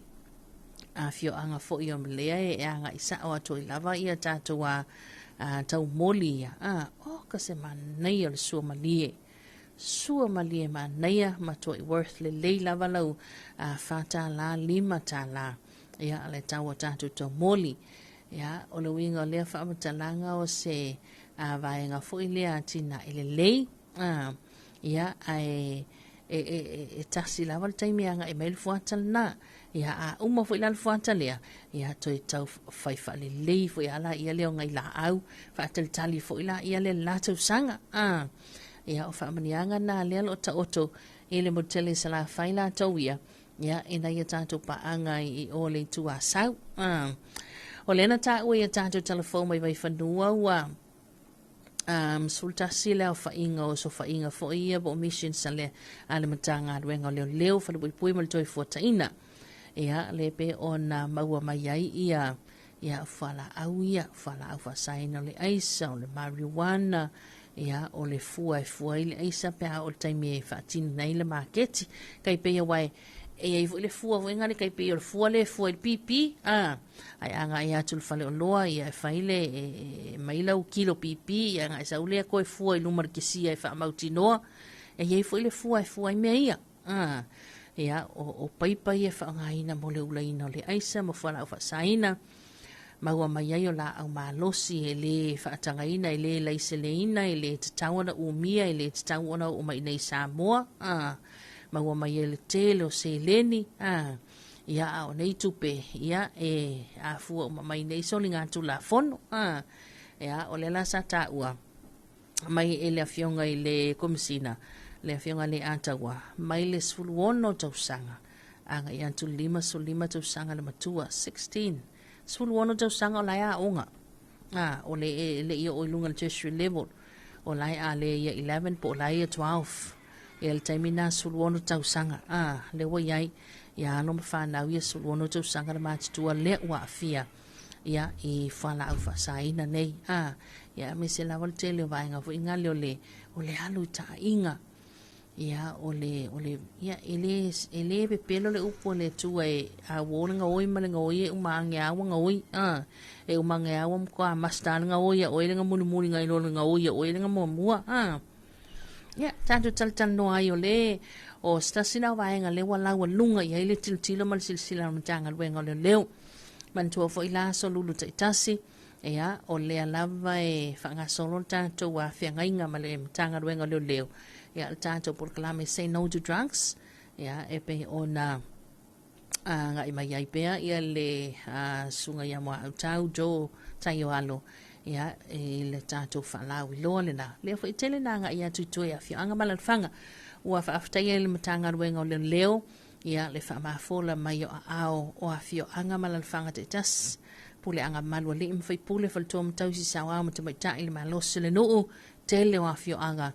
afioaga foi o lea e agai sao atu ai lava ia tatou a, a taumoli ia. A, oka se manaia o le sua malie. Sua malie manaia, matuai worth lelei lava lau $4, $5, ia, le tau o tatou taumoli. Ia, o le uiga o lea faamatalaga o se vaega foi lea atinae lelei, ia, ae e, e, e, e tasi lava le taimi e agai mai le fuata lena. Ia, a uma foi la le fuata lea, ia, toe tau fai faalelei foi lava laia lea o nai laau, faatalitali foi laia lea le la tausaga. Ia, o faamanuiaga na lea o lo o taoto i le motu tele i Salafai latou ia, ia, ina ia tatou paaga i o le itu Asau. O lea na taua i a tatou talafou mai Vaifanua ua 11 le aofaiga o sofaiga foi ia po o missions a le, a le Matagaluega o Leoleo, Falepuipui ma le Toefuataiga. Ia, le pe ona maua mai ai ia, ia fualaau ia, fualaau faasaina o le aisa, o le marijuana, ia, o le fua e fua ai le aisa pe a oo i le taimi e faatino ai le maketi. Tai pei aua e i ai foi le fua foi ngale tai pei o le fua lea e fua i le pipi, a, ae agai atu i le faleoloa, ia, e fai le, e mai lau kilo pipi, ia, ona e sau lea toe fua i luma o le kesia e faamautinoa. E i ai foi le fua e fua ai mea ia. A, ia, o, o paipa ia e faaaogaina mo le ulaina o le aisa ma fualaau faasaina, maua mai ai o laau malosi e le faatagaina, e le laiseleina, e le tatau ona umia, e le tatau ona oo mai i Samoa, a, maua mai ai le tele o seleni, a, ia, a o nei tupe, ia, e afua uma mai nei soligatulafono, a, ia, o lea la sa taua mai e le afioga i le Komesina, le afioga le Ataua, mai le 16 tausaga agai atu le 55 tausaga le matua, 16, 16 tausaga o la e aoga, a, o le e le i oo i luga le tertiary level, o la e a le ia 11 po o la e ia 12, ia le taimi na 16 tausaga, a, lea ua i ai, ia alo ma fanau ia 16 tausaga le matutua lea ua aafia, ia, i fualaau faasaina nei, a, ia, aemaise lava le tele o vaega foi ngale o le, o le alu i taaiga, ia, o le, o le, ia, e le, e le pepelo le upu a le Atua e a uo le gaoi ma le gaoi e uma age a ua gaoi, a, e uma age a ua matua master le gaoi a oe le ga mulimuli nai lo le gaoi a oe le ga muamua, a. Ia, tatou talatalanoa ai o le, o se tasi na o vaega lea ua laualuga i ai le tilotilo ma le silasila o le Matagaluega o Leoleo. Manatua foi la aso lulu taitasi, ia, o lea lava e faagasolo le tatou feagaiga ma le Matagaluega o Leoleo, ia, le tatou polokalame Say No to Drugs, ia, e pei ona agai mai ai pea ia le susuga ia Muaau Joe Taioalo, ia, i le tatou faalauiloa lena. Lea foi tele na agai atu i tua i afioaga ma alaalafaga. Ua faafetaia i le Matagaluega o Leoleo, ia, le faamafola mai o aao o afioaga ma alaalafaga taitasi, puleaga malu alii ma faipule, faletua ma tausi, saoao ma tamaitai, le malosi o le nuu, tele o afioaga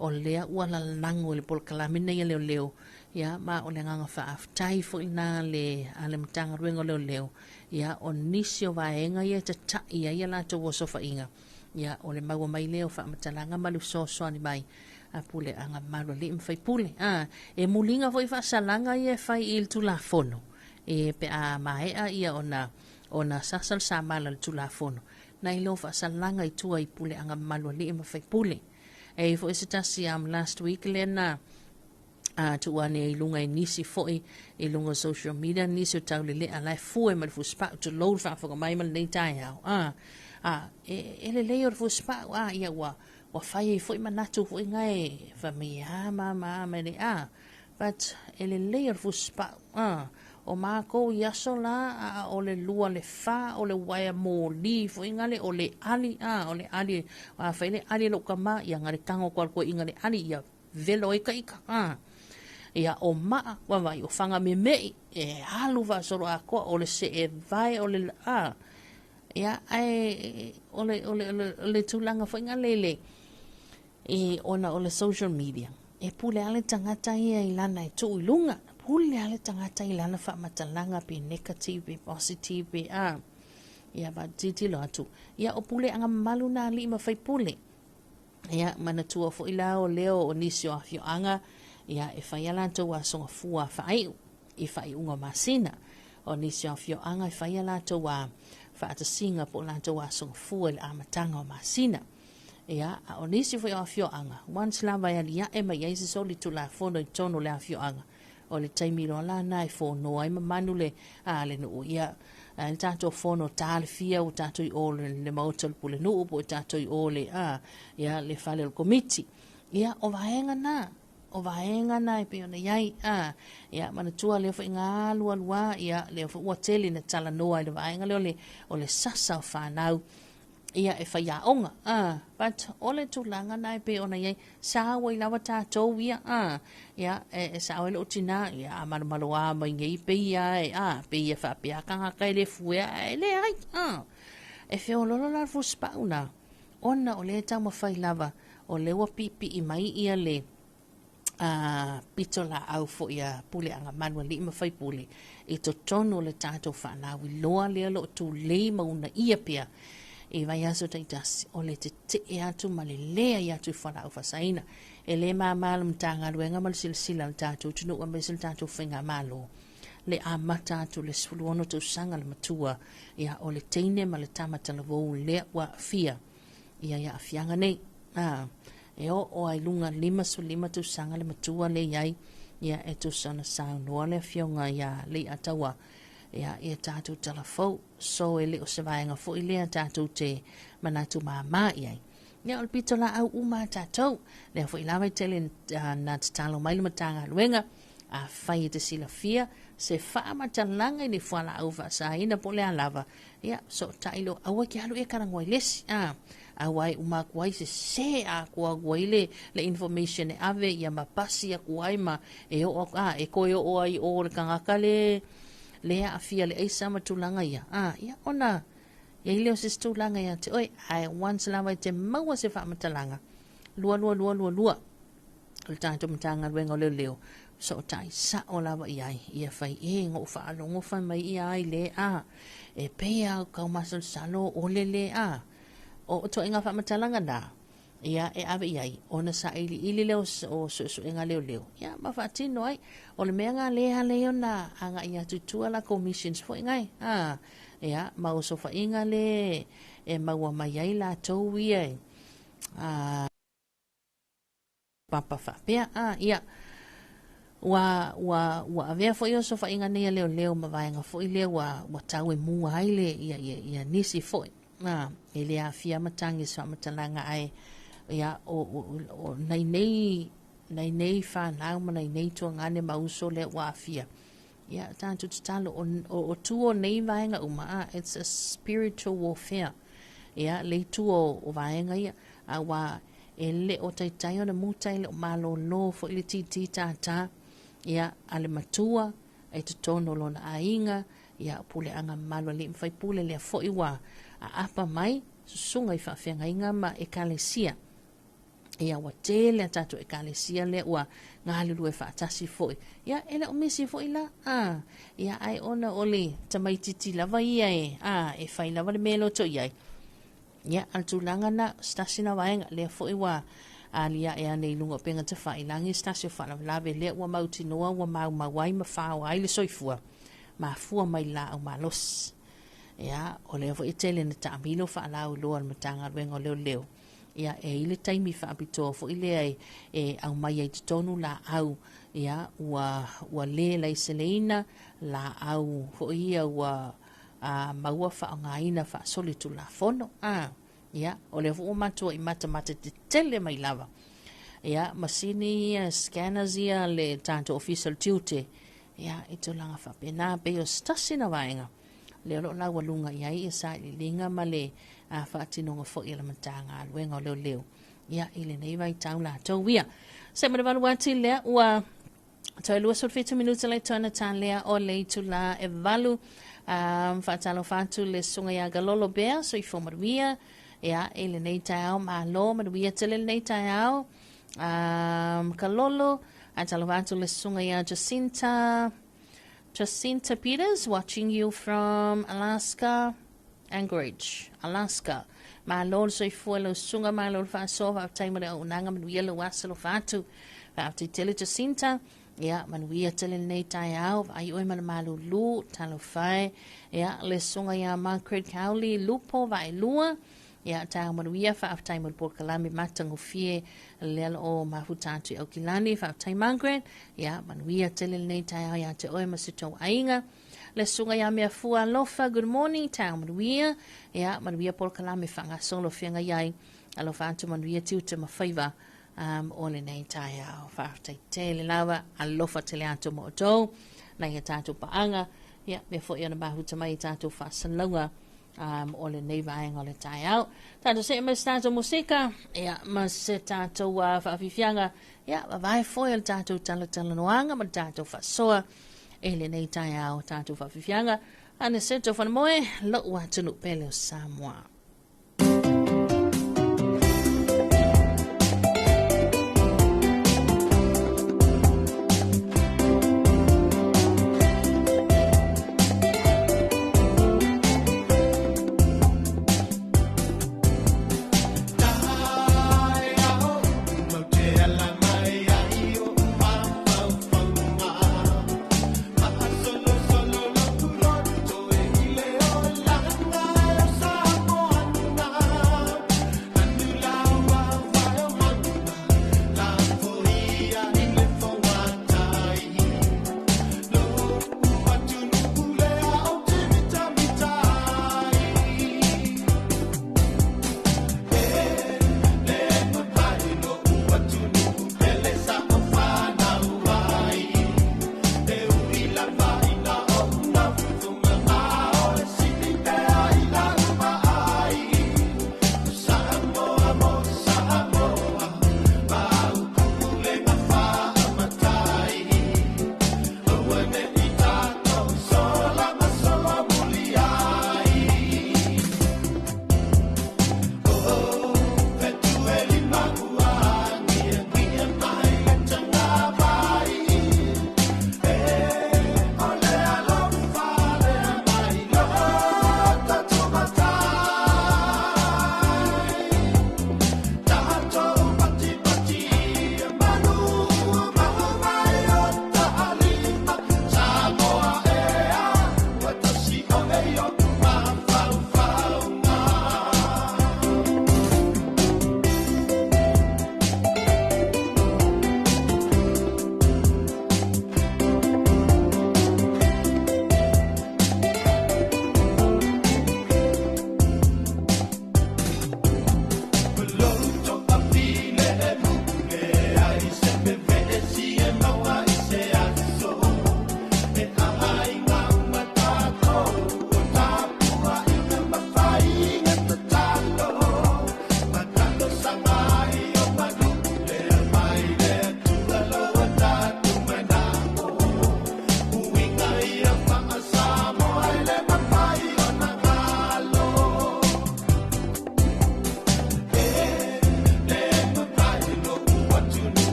o lea ua lalago i le polokalame nei a Leoleo, ia, ma o le agaga faafetai foi lena le, a le Matagaluega o Leoleo, ia, o nisi o vaega ia e tatai ai a latou osofaiga, ia, o le maua mai lea o faamatalaga ma le fesoasoani mai a puleaga malu alii ma faipule. A, e muliga foi faasalaga ia e fai i le Tulafono, e pe a maea ia ona, ona sasa le samala i le Tulafono, Nai lo faasalaga i tua i puleaga mamalu a alii ma faipule. E i ai foi se tasi last week lea na tuu ane i luga i nisi foi i luga o social media nisi o taulelea la e fue ma le fusipau tulou le faafofoga mai ma lenei taeao. E, e lelei o le fusipau, ia ua ua fai ai foi manatu foi ngae fai mai a ma ma ma le a but e lelei o le fusipau. O makou i aso la a o le lua le fa o le uaea moli foi ngale o le ali o le ali a fai le ali lou tama ia ngale tago atu a le toeaina le ali ia velo ai ka ika ia o maa vaavaai o faga memeʻi e alu faasolo atoa o le see vae o le ia ae o le o le o le tulaga foi ngale le i ona o le social media e pule lava le tagata ia i lana e tuu i luga, pule lava le tagata i lana faamatalaga pe negative pe positive pe a. Ia tilotilo atu, ia o puleaga mamalu na a alii ma faipule. Ia manatua foi la o leo o nisi o afioaga, ia e fai a latou aso gafua faaiu i faaiuga o masina. O nisi o afioaga e fai a latou a faatasiga po o latou aso gafua i le amataga o masina. Ia, a o nisi foi o afioaga, once lava e aliae mai ai se solitulafono i totonu o le afioaga, o le taimi loa la lena e fonoa ai mamanu le, a, le nuu. Ia, a le tatou fono talafia ua tatou i o le, le maota o le pulenuu po o tatou i o le, a, ia, le fale o le komiti. Ia, o vaega na, o vaega na e pei ona i ai, a, ia, manatua lea foi na alualu lava, ia, lea foi ua tele ina talanoa i le vaega lea o le, o le sasa o fanau ia e faiaoga but o le tulaga na e pei ona i ai sa auai lava tatou ia ia e, e sao ai lou tinā ia a malomaloa mai nei pei ia e a pei ia faapea tagata e le fuea ae leai e feololo la le fusipau na ona o lea e taumafai lava o lea ua piipii mai ia le a pitolaau foi a Puleagamanu alii ma faipule i totonu o le tatou faalauiloa lea o lo o tulei ma uunaia pea i vaiaso taitasi o le tetee atu ma le leai atu i fualaau faasaina. E le mama le Matagaluega ma le silasila a le tatou atunuu aemaise le tatou faigamalo le amata atu le 16 tausaga le matua ia o le teine ma le tama talavou lea ua aafia ia i aafiaga nei. E oo lava i luga 55 tausaga le matua lea i ai, ia e tusa ona saunoa le afioga ia Leiataua, ia ia tatou talafou. So e le o se vaega foi lea tatou te manatu mama i ai. Ia o le pitolaau uma a tatou. Lea foi lava e tele na tatalo mai le Matagaluega, afai e te silafia se faamatalaga i le fualaau faasaina po o le a lava, ia sootai loa, aua e te alu e talanoa i le isi, a, aua e uma atu ai sese atoa atu ai le, le information e ave ia ma pasi atu ai ma e oo atu, a, e toe oo ai i o le tagata le, le aafia le aisa ma tulaga ia, a, ia ona i ai lea o se isi tulaga ia te oe, ae once lava e te maua se faamatalaga, 22222, o le tatou Matagaluega o Leoleo, sootai sao lava i ai, ia fai e na ou faalogo fai mai ia ai le a, e pei a kau masalosalo ole le a. O ituaiga faamatalaga na, ia e ave i ai, ona sailiili lea o, o suesuega leoleo, ia ma faatino ai. O le mea na lea ala ai ona agai atu i tua latou missions foi ngai, a, ia, ma osofaiga le e maua mai ai latou ia e, a, papa faapea, a, ia, ua, ua, ua avea foi osofaiga nei a leoleo ma vaega foi lea ua, ua tau e mua ai le, ia, ia, ia nisi foi, a, e le aafia matagi i se faamatalaga ae, ia, o, o, o nai nei, nai nei fanau ma nai nei tuagane ma uso lea ua aafia, ia, tatou tatalo, o, o, o tua o nei vaega uma, a, it's a spiritual warfare, ia, le itu o, o vaega ia, aua e le o taitai ona muta, e le o malōlō foi le tītī tātā, ia, a le matua i totonu o lona aiga, ia, o puleaga mamalu a alii ma faipule, lea foi ua aapa mai susuga i faafeagaiga ma ekalesia. Ia, ua tele a tatou ekalesia lea ua galulue faatasi foi. Ia, e le o misi foi la, a, ia, ae ona o le tamaitiiti lava ia e, a, e fai lava le mea e loto i ai. Ia, a o le tulaga lena, o se tasi lena vaega, lea foi ua aliae ane i luga o upega tafailagi se tasi o faalavelave lea ua mautinoa ua maumau ai ma faoa ai le soifua, mafua mai i le laau malosi. Ia, o lea foi e tele ina taamilo faalauiloa a le Matagaluega o Leoleo, ia, e i ai le taimi faapitoa foi lea e, e aumai ai i totonu laau, ia, ua, ua le laiseneina, laau foi ia ua a, maua faaaogaina faasolitulafono. A, ia, o lea foi ua matuai matamata tetele mai lava. Ia, masini ia, scanners ia a le tatou Ofisa o le Tiute, ia, i tulaga faapena, pei o se tasi na vaega lea o lo o laualuga i ai ia sailiiliga ma le faatinoga foi a le Matagaluega o Leoleo ia i lenei vaitau latou ia. Se ma le valu ati lea ua toe 27 minuta le tona talea o le itula e valu. Faatalofa atu le susuga ia Galolo Bea, soifua manuia ia i lenei taeao, malo manuia tele lenei taeao. Kalolo, faatalofa atu le susuga ia Jacinta Jacinta Peters, watching you from Alaska, Anchorage, Alaska. Malo le soifua lau susuga, malo le faasoa, faafetai mo le auaunaga, manuia lou aso alofa atu. Faafetai tele Jacinta. Ia, manuia tele lenei taeao, vaai oe ma le malulu, talofa e. Ia, le susuga ia Margaret Cowley, Lupo, Vaelua. Ia, taeao manuia, faafetai mo le polokalame matagofie lea lo o mafuta atu i Aukilani. Faafetai Margaret. Ia, manuia tele lenei taeao ia te oe ma si tou aiga. Le susuga ia Meafua Alofa, good morning, taeao manuia. Ia, manuia polokalame faagasolo feagai ai. Alofa atu manuia tiute ma faiva o lenei taeao. Faafetai tele lava, alofa tele atu mo outou, nai a tatou paaga. Ia, mea foi ona mafuta mai i tatou faasalalauga o lenei vaega o le taeao. Tatou see mai se tatou musika, ia, ma se tatou faafiafiaga, ia, vavae foi o le tatou talatalanoaga ma le tatou faasoa i lenei taeao tatou faafiafiaga. Aniceto Fanamoe, lou atunuu pele o Samoa.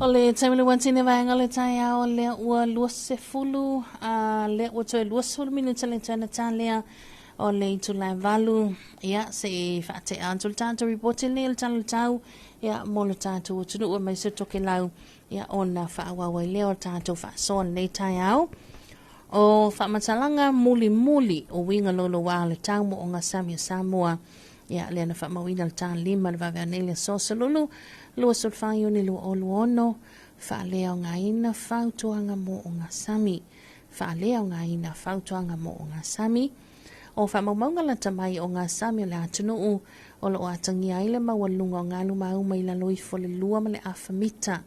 O le taimi le watine vaega le taeao lea ua 20 a lea ua toe 20 minute le tana talea o le itula e 8 ia se i faatea atu le tatou ripoti lenei o le Tala o le Tau ia mo le tatou atunuu aemaise o Tokelau ia ona faaauau ai lea o le tatou faasoa lenei taeao. O faamatalaga mulimuli o uiga louloua o le tau mo ogasami o Samoa ia lea na faamauina le ta 5 le vave nei le aso Salulu 24 Iuni 2026 faaleaogaina fautuaga mo ogasami faaleaogaina fautuaga mo ogasami o faamaumauga lata mai o gasami o le atunuu o lo o atagia ai le maualuga o galu mauma i lalo ifo le 2.5 mita.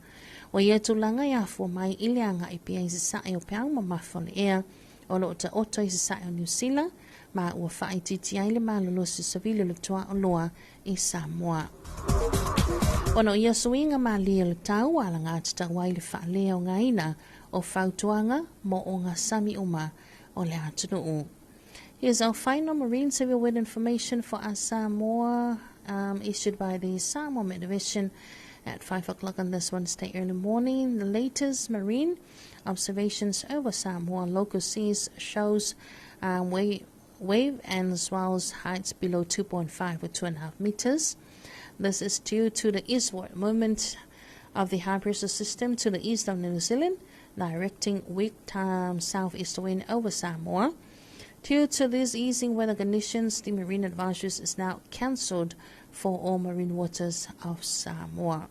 O ia tulaga e afua mai i le agai pea i sasae o peau mamafa o le ea o lo o taoto i sasae o Niu Sila ma ua faaitiiti ai le malolosi o savili o le tuaoloa i Samoa. Ona o ia suiga malie o le tau ua alagatatau ai le faaleaogaina o fautuaga mo ogasami uma o le atunuu. Here's our final marine severe weather information for us Samoa, issued by the Samoa Met Division at 5 o'clock on this Wednesday early morning. The latest marine observations over Samoa local seas shows wave and swells heights below 2.5 or 2.5 meters. This is due to the eastward movement of the high pressure system to the east of New Zealand, directing weak southeast wind over Samoa. Due to these easing weather conditions, the marine advisories is now cancelled for all marine waters of Samoa.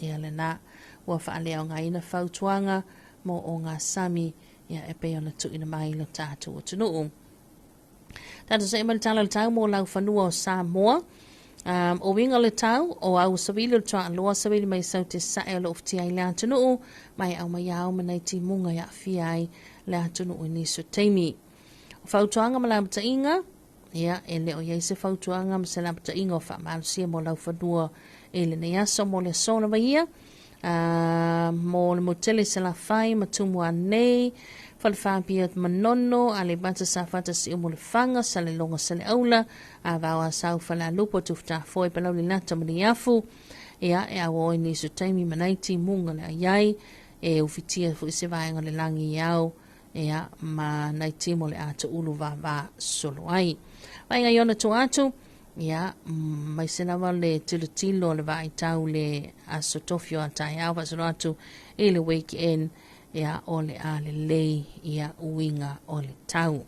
Ia lena ua faaleaogaina fautuaga mo ogasami ia e pei ona tuuina mai lo tatou atunuu. Tatou see mai le tala o le tau mo laufanua o Samoa. O uiga o le tau o au savili o le tuaaloa savili mai sau te sae o lo o futia ai le atunuu mai au mai ao ma nai timuga e aafia ai le atunuu i nisi o taimi. O fautuaga ma lapataiga, ia e le o i ai se fautuaga ma se lapataiga o faamalosia mo laufanua i lenei aso mo le aso lava ia. Mo le motele Salafai ma Tumua nei, Falefapia Manono, Aleipata Safata Siumu Lefaga, Salelologa Saleaula, Avao Asau Falealupo Tufutafoe Palauli Lata ma Niafu. Ia e auo i nisi o taimi ma nai timuga le aiai e ufitia foi se vaega o le lagi i ao ia ma nai timu o le a toulu vava solo ai. Vaega i ona tua atu, ia mai se lava le tilotilo o le vaaitau le aso tofi o a taeao faasolo atu i le weekend ia o le a lelei ia uiga o le tau.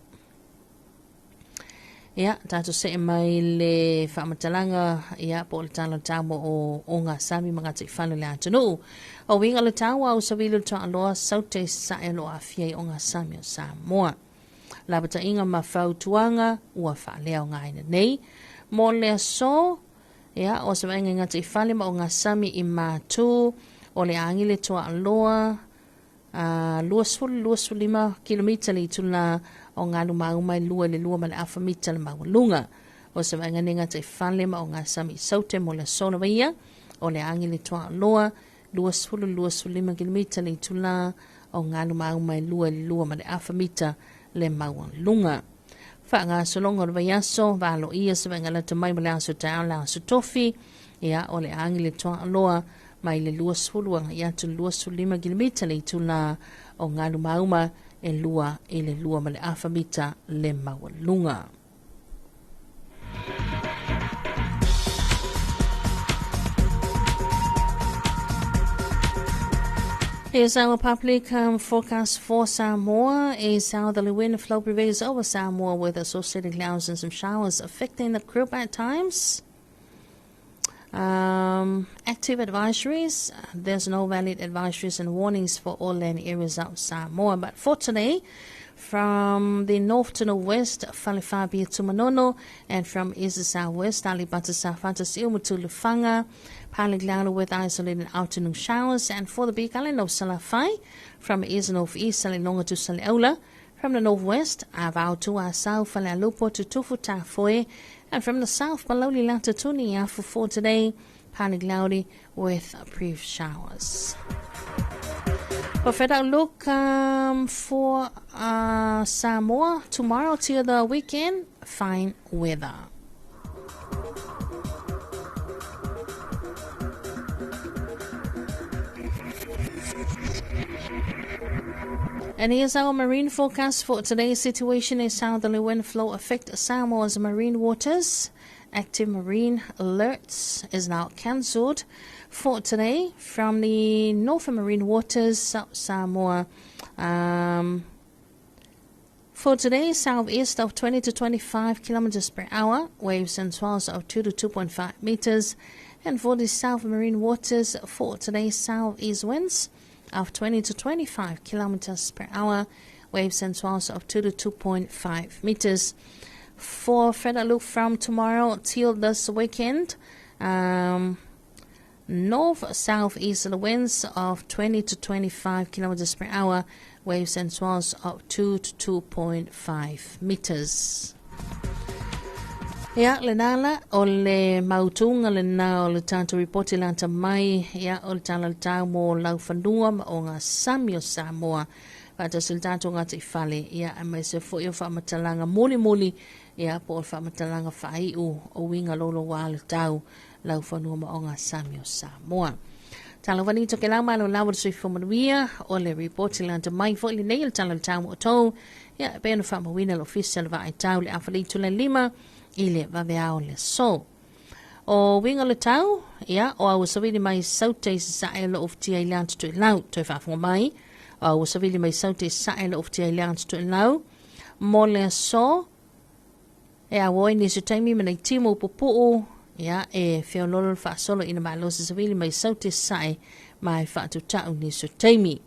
Ia, tatou see mai le faamatalaga ia po o le tala o le tau mo o ogasami ma gataifale o le atunuu. O uiga o le tau au savili o le tuaaloa saute i sasae o lo o aafia i ogasami o Samoa. Lapataiga ma fautuaga ua faaleaogaina nei. Mo le aso, ia, o se vaega i gataifale ma ogasami i Matu, o le agi le tuaaloa, 20 25 kilomita le itula o galu mauma e 2 i le 2 ma le afa mita le maualuga. O se vaega nei gataifale ma ogasami i Saute mo le aso lava ia, o le agi le tuaaloa, 20 25 kilomita le itula o galu mauma e 2 i le 2 ma le afa mita le maualuga. Faagasologa o le vaiaso, valoia se vaega lata mai ma le aso taeao le aso tofi, ia o le agi le tuaaloa mai le 20 agai atu le 25 kilomita le itula o galu mauma e 2 i le 2 ma le afa mita le maualuga. Here's our public forecast for Samoa. A southerly wind flow prevails over Samoa with associated clouds and some showers affecting the group at times. Active advisories. There's no valid advisories and warnings for all land areas of Samoa. But for today, from the north to the west, Falefapia to Manono, and from east to southwest, Aleipata Safata Siumu to Lefaga, partly cloudy with isolated afternoon showers. And for the big island of Salafai, from east northeast, Salelologa to Saleaula, from the northwest, Avao to Asau, Falealupo to Tufutafoe, and from the south, Palauli Lata to Niafu for today, partly cloudy with brief showers. Perfect outlook for Samoa tomorrow till the weekend, fine weather. And here's our marine forecast for today's situation is southerly wind flow affect Samoa's marine waters. Active marine alerts is now cancelled for today from the northern marine waters, South Samoa. For today, southeast of 20 to 25 kilometers per hour, waves and swells of 2 to 2.5 meters. And for the south marine waters, for today, southeast winds of 20 to 25 kilometers per hour, waves and swells of 2 to 2.5 meters. For further look from tomorrow till this weekend, north southeast winds of 20 to 25 kilometers per hour, waves and swells of 2 to 2.5 meters. Ia, lena la, o le mautuga lena o le tatou ripoti lata mai, ia, o le tala o le tau mo laufanua ma ogasami o Samoa, faatasi le tatou gataifale, ia, aemaise foi o faamatalaga mulimuli, ia, po o le faamatalaga faaiu o uiga louloua o le tau laufanua ma ogasami o Samoa. Talofa ni Tokelau, malo lava le soifua manuia. O le ripoti lata mai foi lenei o le tala o le tau mo outou, ia, e pei ona faamauina le Ofisa o le Vaaitau le afa le itula e 5 i le vaveao o le aso. O uiga o le tau, ia, o a ua savili mai Saute i sasae o lo o ufitia i le ata toelau. Toe faafofoga mai, o a ua savili mai Saute i sasae o lo o ufitia i le ata toelau mo le aso, e auoi nisi o taimi ma nei timu pupuu, ia, e feololo le faasolo ina malosi savili mai Saute i sasae ma e faatutau nisi o taimi.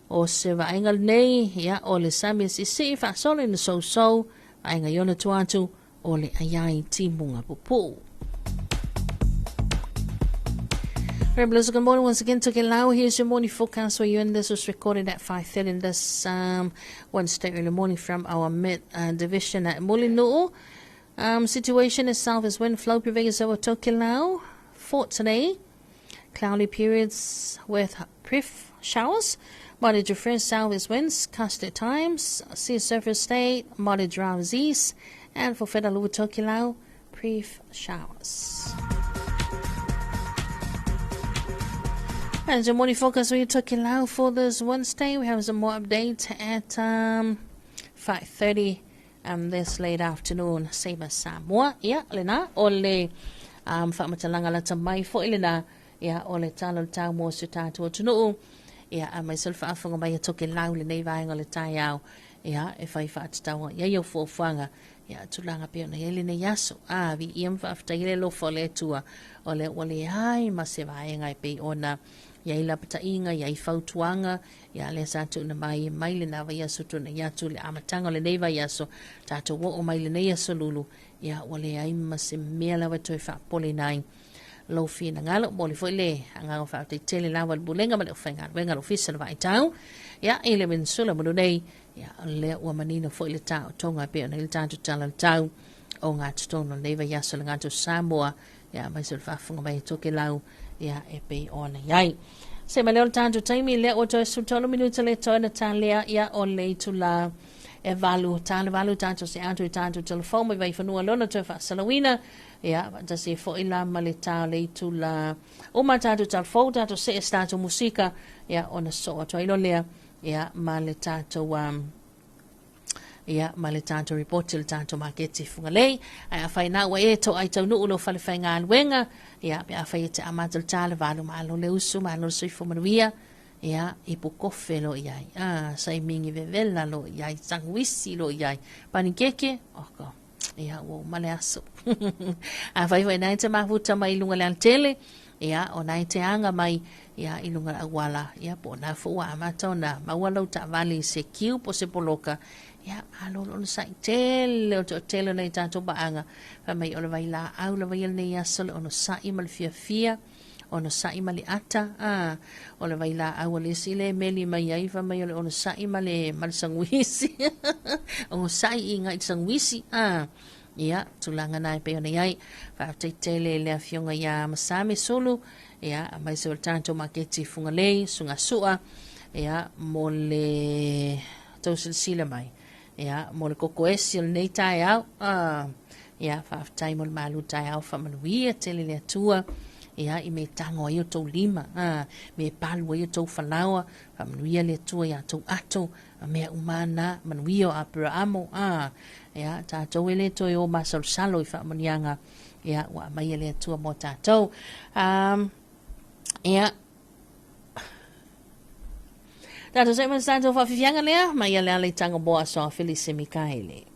O se vaaiga lenei, ia, o le sami e siisii faasolo ina sousou, vaaiga i ona tua atu o le aiai timuga pupuu. Very blessed good morning once again Tokelau. Here's your morning forecast for you, and this was recorded at 5:30 this Wednesday early morning from our mid division at Mulinu'u. Situation is south as wind flow prevails over Tokelau for today. Cloudy periods with brief showers. Moderate to fresh southeast winds, gust at times. Sea surface state, moderate drives east. And for Fedalua Tokelau, brief showers. And the morning focus we Tokelau for this Wednesday. We have some more updates at 5:30 this late afternoon. Same as Samoa. Ia, lena, o le faamatalaga lata mai foi lena, ia, o le tala o le tau mo si o tatou atunuu, ia, aemaise o le faafofoga mai a Tokelau lenei vaega o le taeao, ia, e fai faatatau i ai au fuafuaga, ia, tulaga pei ona i ai lenei aso. A, viia ma faafetai le alofa o le Atua, o lea ua leai ma se vaega e pei ona i ai lapataiga, i ai fautuaga, ia, lea sa tuuina mai mai lena vaiaso tuanai atu le amataga o lenei vaiaso, tatou oo mai lenei aso lulu, ia, ua leai ma se mea lava e toe faapoleina ai lou finagalo. Momoli foi le agaga faafetai tele lava i le Pulega ma le Aufaigaluega a le Ofisa o le Vaaitau, ia, i le peninsula ma nei, ia, o lea ua manino foi le taotoga e pei ona i ai le tatou tala o le tau o gatotonu o lenei vaiaso le gato Samoa, ia, aemaise o le faafofoga mai a Tokelau, ia, e pei ona i ai. Se mai lea o le tatou taimi, lea ua toe 13 minuta le toe na talea, ia, o le itula e 8, tale 8 tatou se atu i tatou telefoni mai Vaifanua lona toe faasalauina, ia, faatasi ai foi la ma le tā o le itula uma tatou talafou, tatou see se tatou musika, ia, ona soo atu ai lo lea, ia, ma le tatou ia, ma le tatou ripoti o le tatou maketi Fugalei. Ae afai na ua e toai taunuu lou fale faigaluega, ia, pe afai e te amata le tā le 8, malo le usu, malo le soifua manuia, ia, ipu kofe lo i ai, saimingi vevela lo i ai, sanguisi lo i ai, panikeke, oko, ia, ua uma le aso. Afai foi nai te mafuta mai i luga le alatele, ia, o nai te aga mai, ia, i luga le auala, ia, po o na foi ua amata ona maua lau taavale i se kiu po o se poloka, ia, malo le onosai tele o le toatele o nai tatou paaga, fai mai o le vailaau lava ia lenei aso le onosai ma le fiafia, onosai ma le ata, o le vailaau a le isi le meli mai ai, fai mai o le onosai ma le sanguisi, onosai i ngai sanguisi, ia, tulaga na e pei ona i ai. Faafetai tele le afioga ia Masami Sulu, ia, aemaise o le tatou maketi Fugalei, Sugasua, ia, mo le tausilasila mai, ia, mo le koko esi o lenei taeao, ia, faafetai mo le malu taeao, faamanuia tele le Atua, Ia, i mea e tago ai outou lima, a, mea e palu ai outou falaoa, faamanuia le Atua iā tou ato, ma mea uma na, manuia o Aperaamo, a, ia, tatou e le toe o masalosalo i faamanuiaga, ia, ua aumai e le Atua mo tatou. Um, ia, tatou sai ma se tatou faafifiaga lea, mai ia le ala i Tangamoa Aso Felise Mikaele.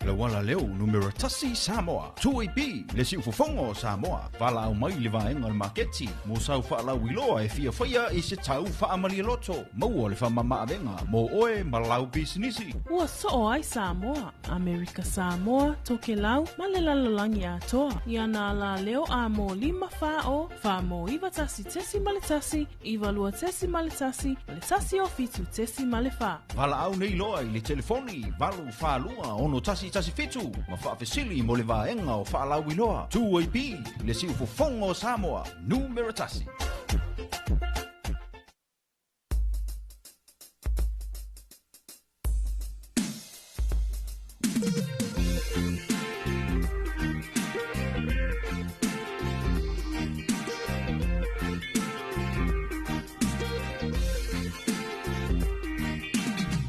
Le uala leo numera 1 Samoa. 2AP le siufofoga o Samoa. Valaau mai i le vaega o le maketi mo sau faalauiloa e fiafaia i se tau faamalialoto. Maua le faamamaavega mo oe ma lau pisinisi. Ua soo ai Samoa, Amerika Samoa, Tokelau ma le lalolagi atoa. I ana alaleo a mo 5 40 4 mo 91.1 92.1 ma le 107.4. Valaau nei loa i le telefoni 842 6117 ma faafesili mo le vaega o faalauiloa. 2AP le siufofoga o Samoa, numera 1.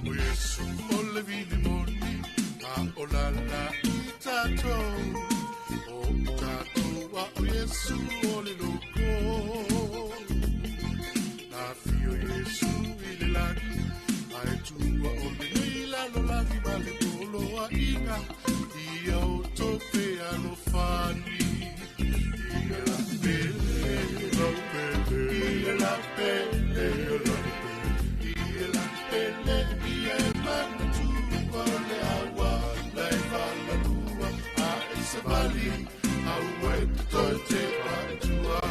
O Iesu o le vilimoni a o lala i tatou o tatou a o Iesu o le loko na fio Iesu i le lagi ae tua o lenei lalolagi ma le poloaiga ia o tope alofani ia la pele la pele ia la pele ia la pele ia la pele ia e manatua o le aua la e valalua a e savali aua e totoe te paetua.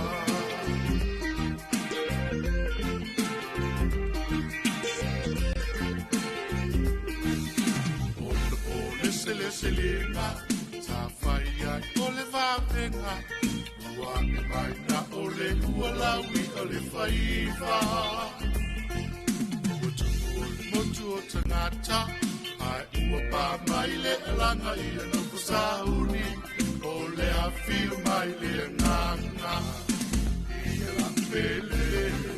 O le pole seleselega sa fai ai o le vavega ua e mai na o le ualaui o le faiva ua tupu o le motu o tagata ae ua pā mai le alaga ia nofo sauni o le afio mai le agaga ia la pele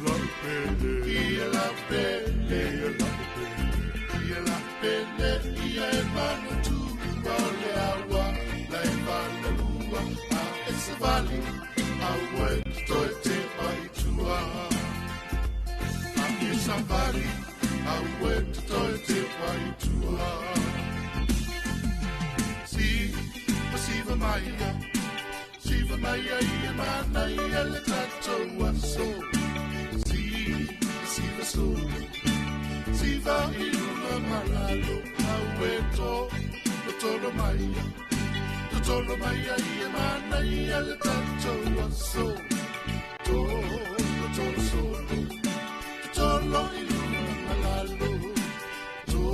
la pele ia la pele ia la pele ia la pele ia e manatua o le aua la e valalua a e savali aua e totoe te paitua a e savali aua e totoe te paitua si siva maia siva maia ia manaia le tatou aso si siva solo siva i luga malalo aue to tolo maia tolo maia ia manaia le tatou aso to tolo solo tolo i luga malalo to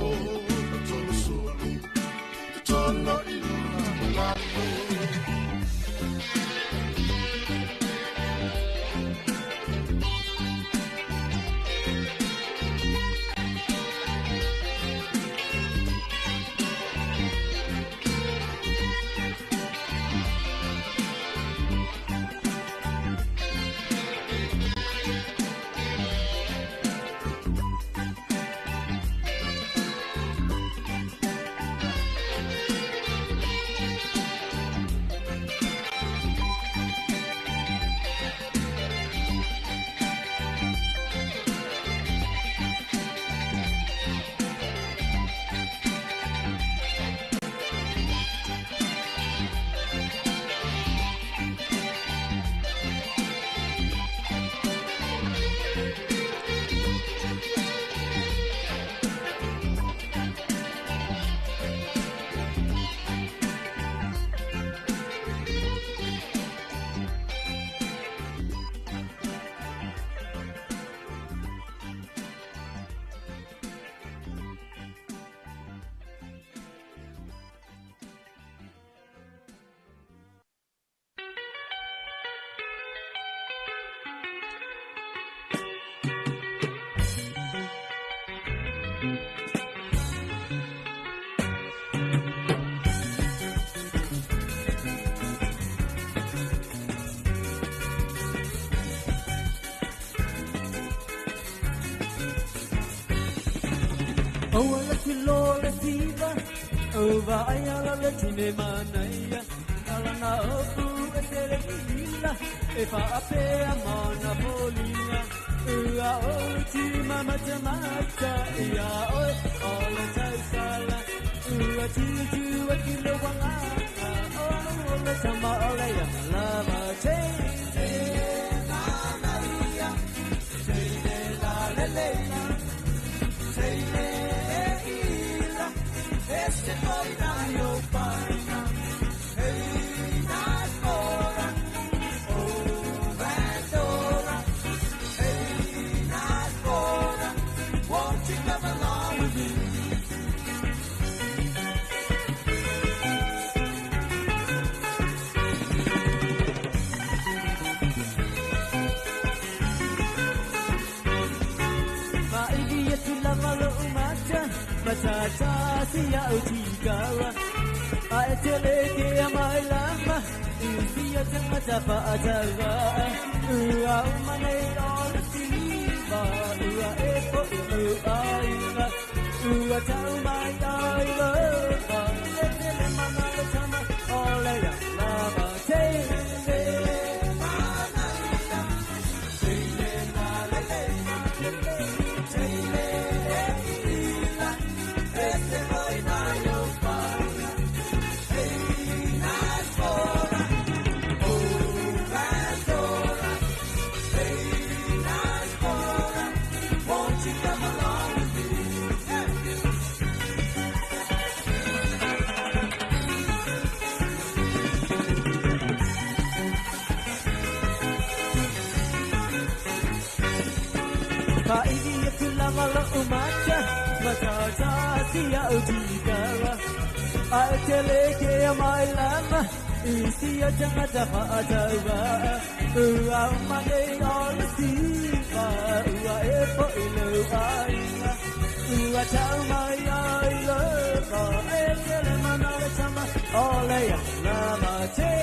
tolo solo tolo i luga malalo. Aua le kilo le siva, ova ai ala le tine manaia, ala na opu e tele ila, e whaapea mana polinga, ua o ti mama te mata, ia oe o le tausala, Ua tutu atu le wangaka O le tama o le ia lava te te na na ia te le la le le la te le ila este oi na yo paina hey na ora o Pandora hey na ora won't you come along with me. Maili atu lava lo umata Matata si au tikawa Ae tele ke a mai lama Isi o tangata whaatawa Ua umane o le siva Ua e po i au aiga Ua tau mai ai lova E tele mana le tama O le ia lava Te le mana ia Te le la le le Te le ila Este oi na yo paia Hey na ora Oh Pandora Hey na ora Won't you come along with me? Hey. Paili atu lava lo umata Matata si au tikawa Ae tele ke a mai lama Isi o tangata whaatawa Ua umane o le siva Ua e po i lau aiga Ua tau mai ai lova E tele mana le tama O le ia lama te.